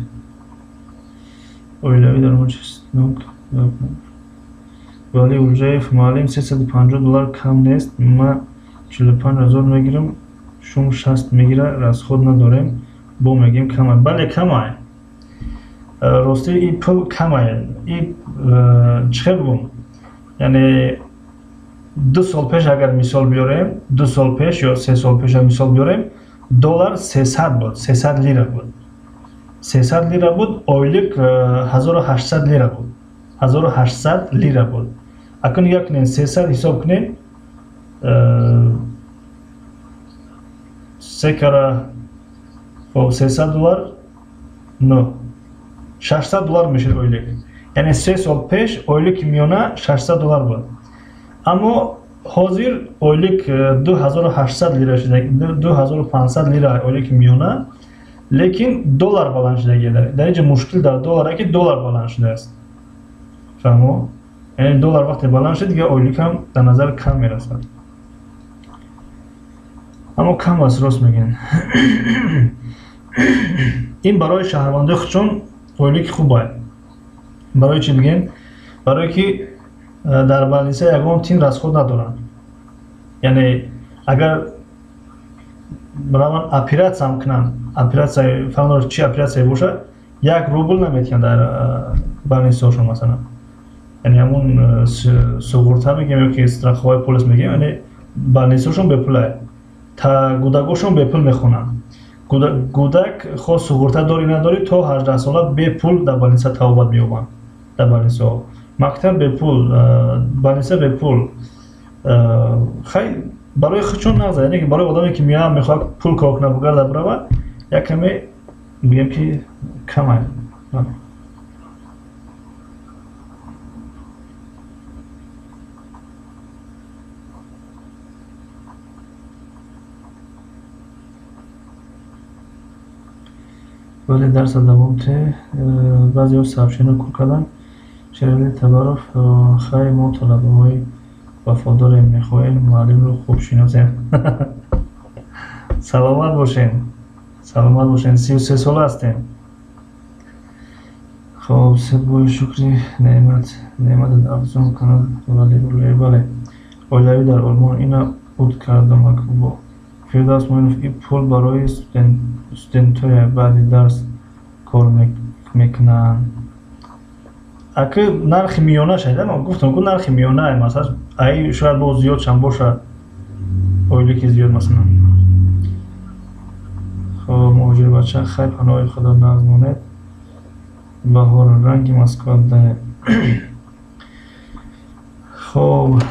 Оилавӣ даромад чеснок. Вали Улҷаев муаллим $350 кам нест. Ма 45 ҳазор мегирам, шум 60 мегира, расход надорем. Бо мегем камай. Бале, камай. Рости и пул камай. И чӣ хел бигӯм? Яъне 2 сол пеш агар мисол биёрем, 2 сол пеш ё 3 сол пеш мисол биёрем, доллар 300 буд, 300 лира буд. 300 лира буд, ойлик 1800 лира буд. 1800 лира буд. Акун нигоҳ кунед, 300 ҳисоб кунед, се кара хоб $300 но $600 мешуд ойлик. Яъне 3 сол пеш ойлики миёна $600 буд. Аммо ҳозир ойлик 2800 лира шуда, 2500 лира ойлики миёна, лекин доллар баланд шудагӣ. Дар инҷо мушкил дар доллар ки доллар баланд шудааст. Фаҳмо? Яъне доллар вақте баланд шуд, дигар ойлик ҳам дар назар кам мерасад. Аммо кам аст, рост мегӯянд. Ин барои шаҳрвандои худшон ойлики хуб аст. Барои чӣ бигем? Барое ки дар больница ягон тин расход надоранд. Яъне агар раванд оператсия кунанд, оператсия фарқ чӣ оператсия бошад, 1 рубл наметиҳанд дар больницаҳошон масалан. Яъне ҳамон суғурта мегӯем ё ки страховой полис мегӯем, яъне больницаҳошон бепул аст. Та гудакошон бепул мехонанд. Гудак хоҳ суғурта дорӣ надорӣ, то 18 сола бепул дар больница табобат меёбанд. Дар больницаҳо. Мактаб бепул, больница бепул. Хай барои худшон нағз, яъне ки барои одаме ки меояд мехоҳад пул кор кунад, бугарда биравад, як каме бигем ки кам аст. Вале дарса давом те баъзеҳо сообщениро кур карданд. Шерали Табаров хай мо талабаҳои вафодорем, мехоҳем муаллимро хуб шиносем. Саломат бошем, саломат бошем. 33 сола ҳастем. Хоб, Седбои шукри неъмат, неъматат афзун кунад. Вале Уллаев, бале, оилавӣ дар Олмон ина уд кардам акбо. Фирдавс Муинов и пул барои студентҳоя баъди дарс кор мекунанд. Аки нархи миёна шайда, ман гуфтам ку нархи миёна, масалан, ай шояд боз зиёд шам бошад, ойлики зиёд масалан. Хоб, муҳоҷир бача, хай паноҳи Худо нағз монед. Баҳор ранги Москва да. Хоб,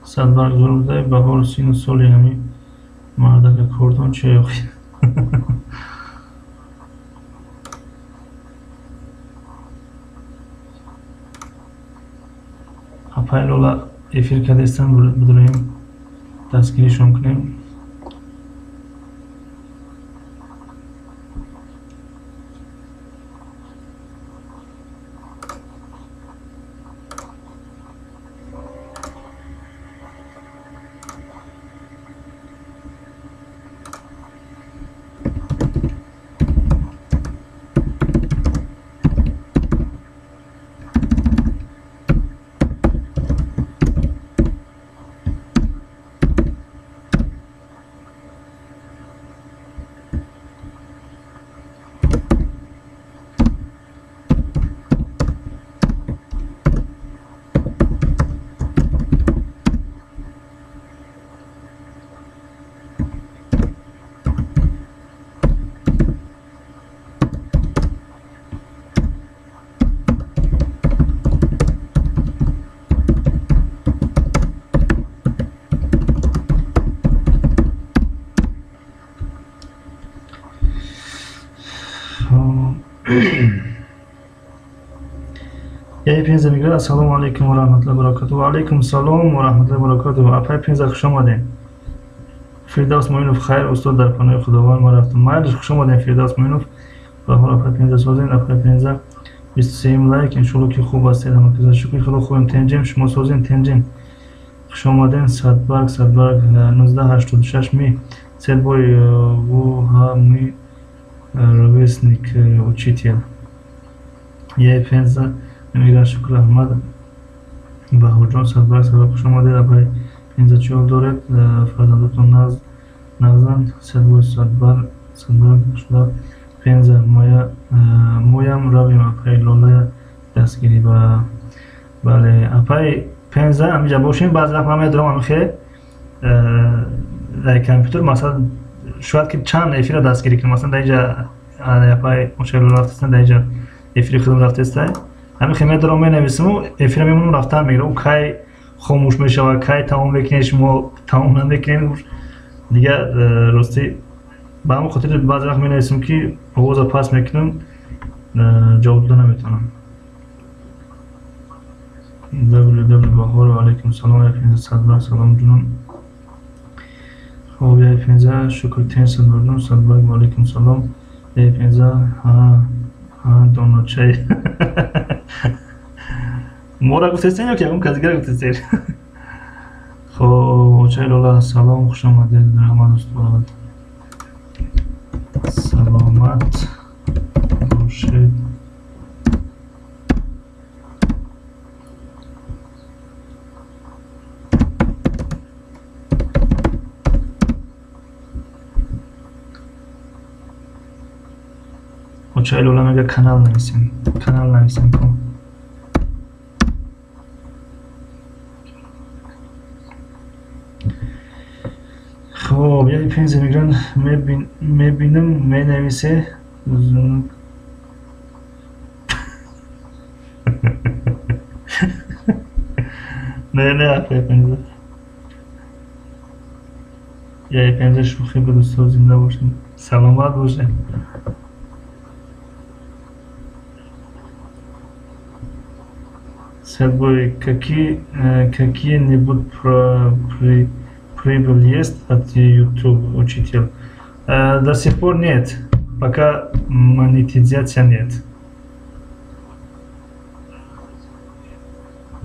садбарг зур будай. Баҳор сину соли ҳами мардака кордон чӣ охи? Апай Лола эфир кардестан, бидураем дастгиришон кунем. Яй Пенза мегӯяд: ассалому алайкум ва раҳматуллоҳи ва баракатуҳ. Ва алайкум салом ва раҳматуллоҳи ва баракатуҳ. Апай Пенза, хуш омадем. Фирдавс Муинов: хайр, устод, дар паноҳи Худованд, ман рафтам. Майлиш, хуш омадем, Фирдавс Муинов. Баҳор, апай Пенза, созен. Апай Пенза, 23-юм лайк. Иншолло, ки хуб ҳастед ҳамакаса. Шукри Худо, хубем, тенҷем, шумо созен, тенҷем. Хуш омадем. Садбарг, Садбарг, 1986 ми Седбой вуҳа ми ровесник, учитель. Яй Пенза мегӯяд: шукр, раҳмат, Баҳорҷон. Садбарг, Садбарг, хуш омадед. Апай Пенза, чӣ ҳол доред? Фарзандотон нағзанд? Седбой, Садбарг, Садбарг шуда. Пенза, моям равем, апай Лолая дастгирӣ ба. Бале, апай Пенза, ҳамиҷа бошем. Баъзе вақт ман медорам ҳамихе дар компютер, масалан, шояд ки чанд эфирро дастгирӣ кунам. Масалан, дар инҷа апай Очай Лола рафтастан, дар инҷа эфири худам рафтаста. Ҳамихе медорам, менависаму эфира мемонам, рафтан мегирам. Ӯ кай хомӯш мешавад, кай тамом мекунед, шумо тамом намекунед дигар. Ростӣ, ба ҳамон хотир баъзе вақт менависам, ки овоза паст мекунам, ҷавоб дода наметавонам. Ww Баҳор, алайкум салом. Япенза, Садбарг, салом, ҷунон. Хоб, Япенза, шукр, тен, Садбаргҷон. Садбарг, ваалайкум салом. Япенза, ҳа ҳа, доночай мора гуфтестен ё ки ягон кас дигар гуфтестен? Хоб, Очай Лола, салом, хуш омадед. Раҳмат, устод, саломат бошед. Очай Лола мега: канал нависем, канал нависем ку. Хоб, яи Пенза мегӯянд: мебинам, менависе. Не, не, апай Пенза, яи Пенза, шӯхӣ буд, устод, зинда бошед, саломат бошед. Седбой, какие-нибудь прибыль есть от YouTube, учитель? До сих пор нет. Пока монетизация нет.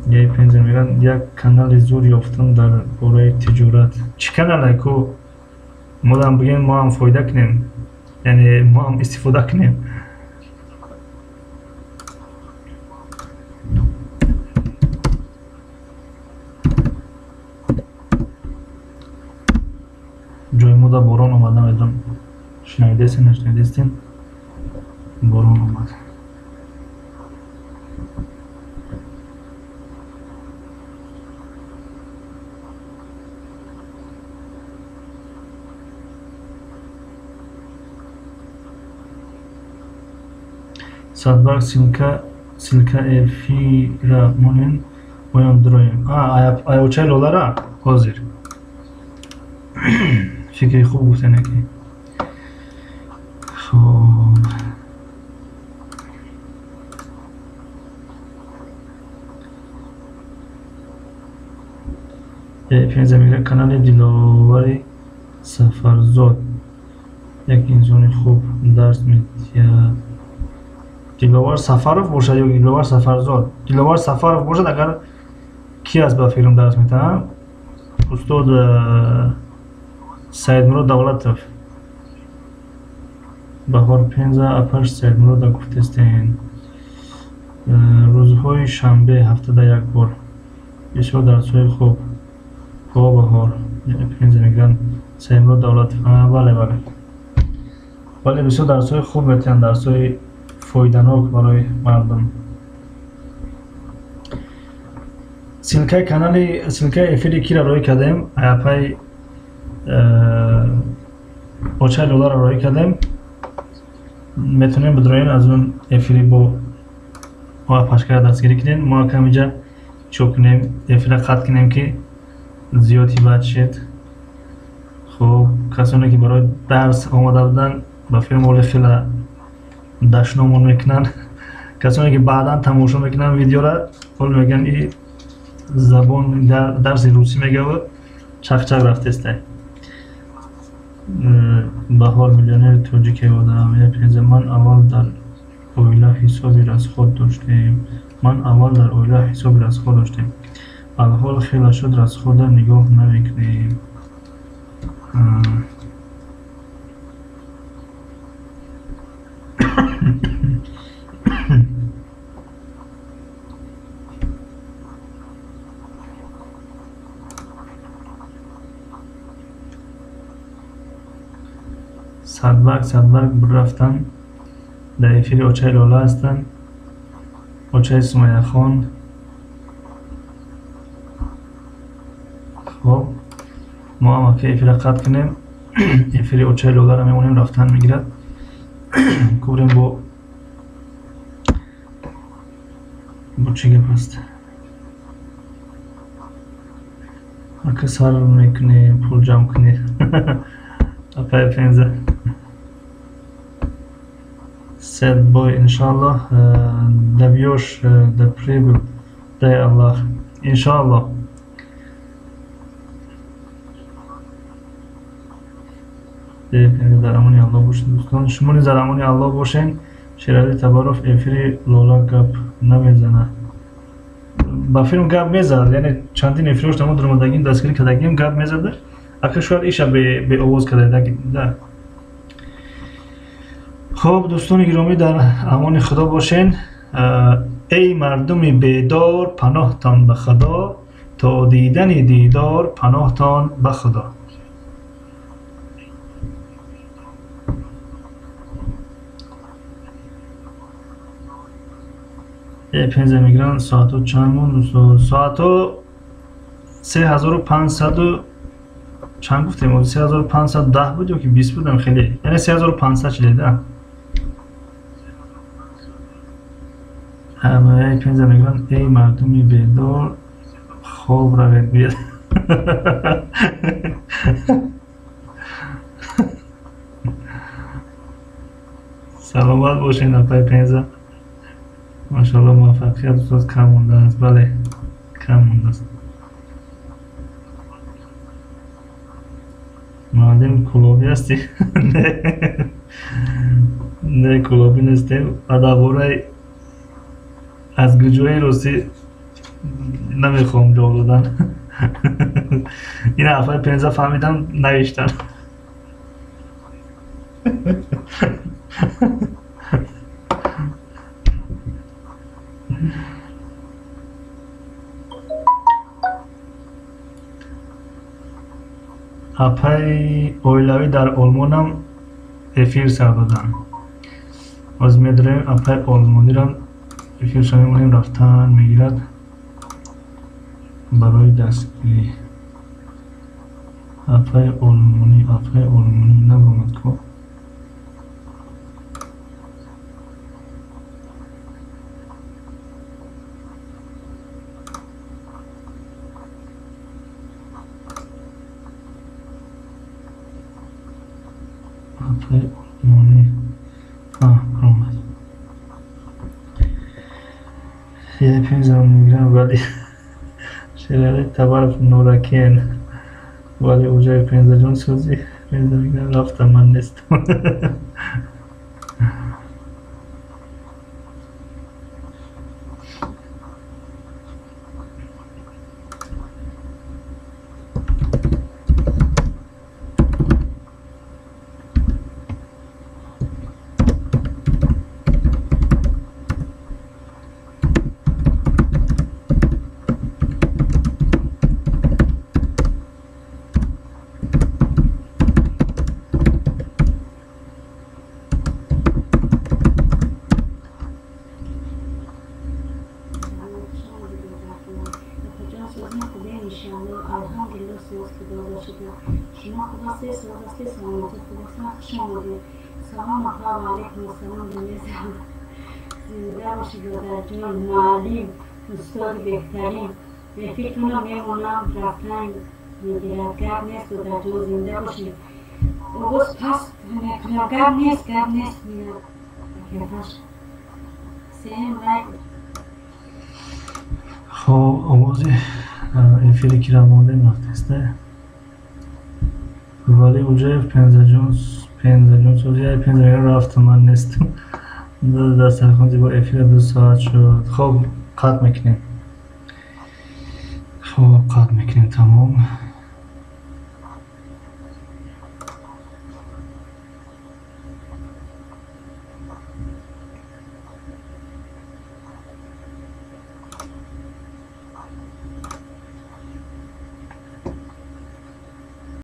Яй Пенза мегӯянд: як канали зур ёфтам дар бораи тиҷорат. Чӣ канале ку? Модам бигем, мо ҳам фоида кунем, яъне мо ҳам истифода кунем. Ҷои мода борон омад, намедонам, шунавидестен, нашунавидестен, борон омад. Садбарг, ссылка эфира монен, моям дуроем. Очай Лолара ҳозир фикри хуб гуфтен ки. Хоб, Пенза мегӯяд: канали Диловари Сафарзод, як инсони хуб дарс медиҳад. Диловар Сафаров бошад ё Диловар Сафарзод? Диловар Сафаров бошад, агар ки аст, ба фикрам, дарс метаҳад устод Саидмурод Давлатов. Баҳор Пенза, апаш Саидмурода гуфтестен. Рӯзҳои шанбе, ҳафтада як бор, бисёр дарсҳои хуб. Хоб, Баҳор Пенза мегӯянд: Саидмурод Давлатов. Бале, бале, бале, бисёр дарсҳои хуб метиҳанд, дарсҳои фоиданок барои мардум. Ссылкаи канали, ссылкаи эфири кира роӣ кардем? Апай Очай Лоларо роӣ кардем. Метавонем бидроем, аз он эфири бо пашкара дастгирӣ кунем. Мо камиҷа чо кунем, эфира қатъ кунем, ки зиёд ҳибат шед. Хоб, касоне ки барои дарс омода буданд, ба филм оли хела. Дашномон мекунанд. Касоне ки баъдан тамошо мекунанд видеора, ҳол мегӯянд и забон дарси русӣ мегавад, чақчақ рафтестай. Баҳор миллионери тоҷике будам. Ман аввал дар оила ҳисоби расход доштем. Ман аввал дар оила ҳисоби расход доштем. Алҳол хеле шуд, расхода нигоҳ намекунем. Садбарг садбарг рафтан, дар эфири очаи Лола ҳастанд, очаи Сумайяхон. Хоб, мо ҳам ака эфира қатъ кунем, эфири очаи Лоларо мемонем, рафтан мегирад. Кӯрем бо чӣ гап аст? Ака сар мекунем, пул ҷамъ кунем. Апай Пенза. Sad boy, иншаллоҳ добьёшь до прибыль, дай Аллах. Иншаллоҳ. Дар амони Аллоҳ бошед, дӯстон. Шумо низ дар амони Аллоҳ бошед. Шерали Табаров эфири Лола гап намезанад. Ба филм гап мезанад, яъне чандин эфирош намо дуромадагим, дастгирӣ кардагим, гап мезада. Ака шояд иша беовоз карда. Хоб, дӯстони гиромӣ, дар амони Худо бошен. Эй мардуми бедор, паноҳтон ба Худо, то дидани дидор, паноҳтон ба Худо. Эй Пенза мигрант, соатҳо чанд монд? Соатҳо 3500 чанд гуфтем? 3510 буд ё ки 20 будам хеле? Яъне 3500 шуда. Эй Пенза мигрант, эй мардуми бедор, хоб равед гӯяд. Саломат бошед, апай Пенза. Машалло, муваффақият устоз кам мондааст. Бале, кам мондааст. Муаллим кулобӣ ҳастӣ? Не, кулобӣ нестем. Ва дар бораи аз куҷои ростӣ намехоҳам ҷавоб додан. Ин ҳарфҳои Пенза фаҳмидам, навиштан. Апаи оилавӣ дар Олмонам эфир сар доданд. Боз медорем апаи олмонирам эфирша мемонем, рафтан мегирад барои дастгирӣ. Апаи олмонӣ, апаи олмонӣ набаромад ко. Апаи олмонӣ баромад. Я Пенза мигрант, вале Шерали Табаров норакен. Вале уҷаи Пензаҷон сӯзи Пенза мигрант рафта, ман нестам. Устоди беҳтарин, эфиртонам мемонам, рафтан мегирад. Гап нест, додарҷон, зинда бошед. Овоз паст мекунам, гап нест, гап нест. Кефаш. Сеюм лайк. Хоб, овози эфире ки равондем рафтеста. Вали Уҷаев, Пензаҷон, Пензаҷон, сози Пенза рафтам, ман нестам. Дастархон зебо, эфира 2 соат шуд. Хоб, қатъ мекунем. Хоб, қатъ мекунем, тамом.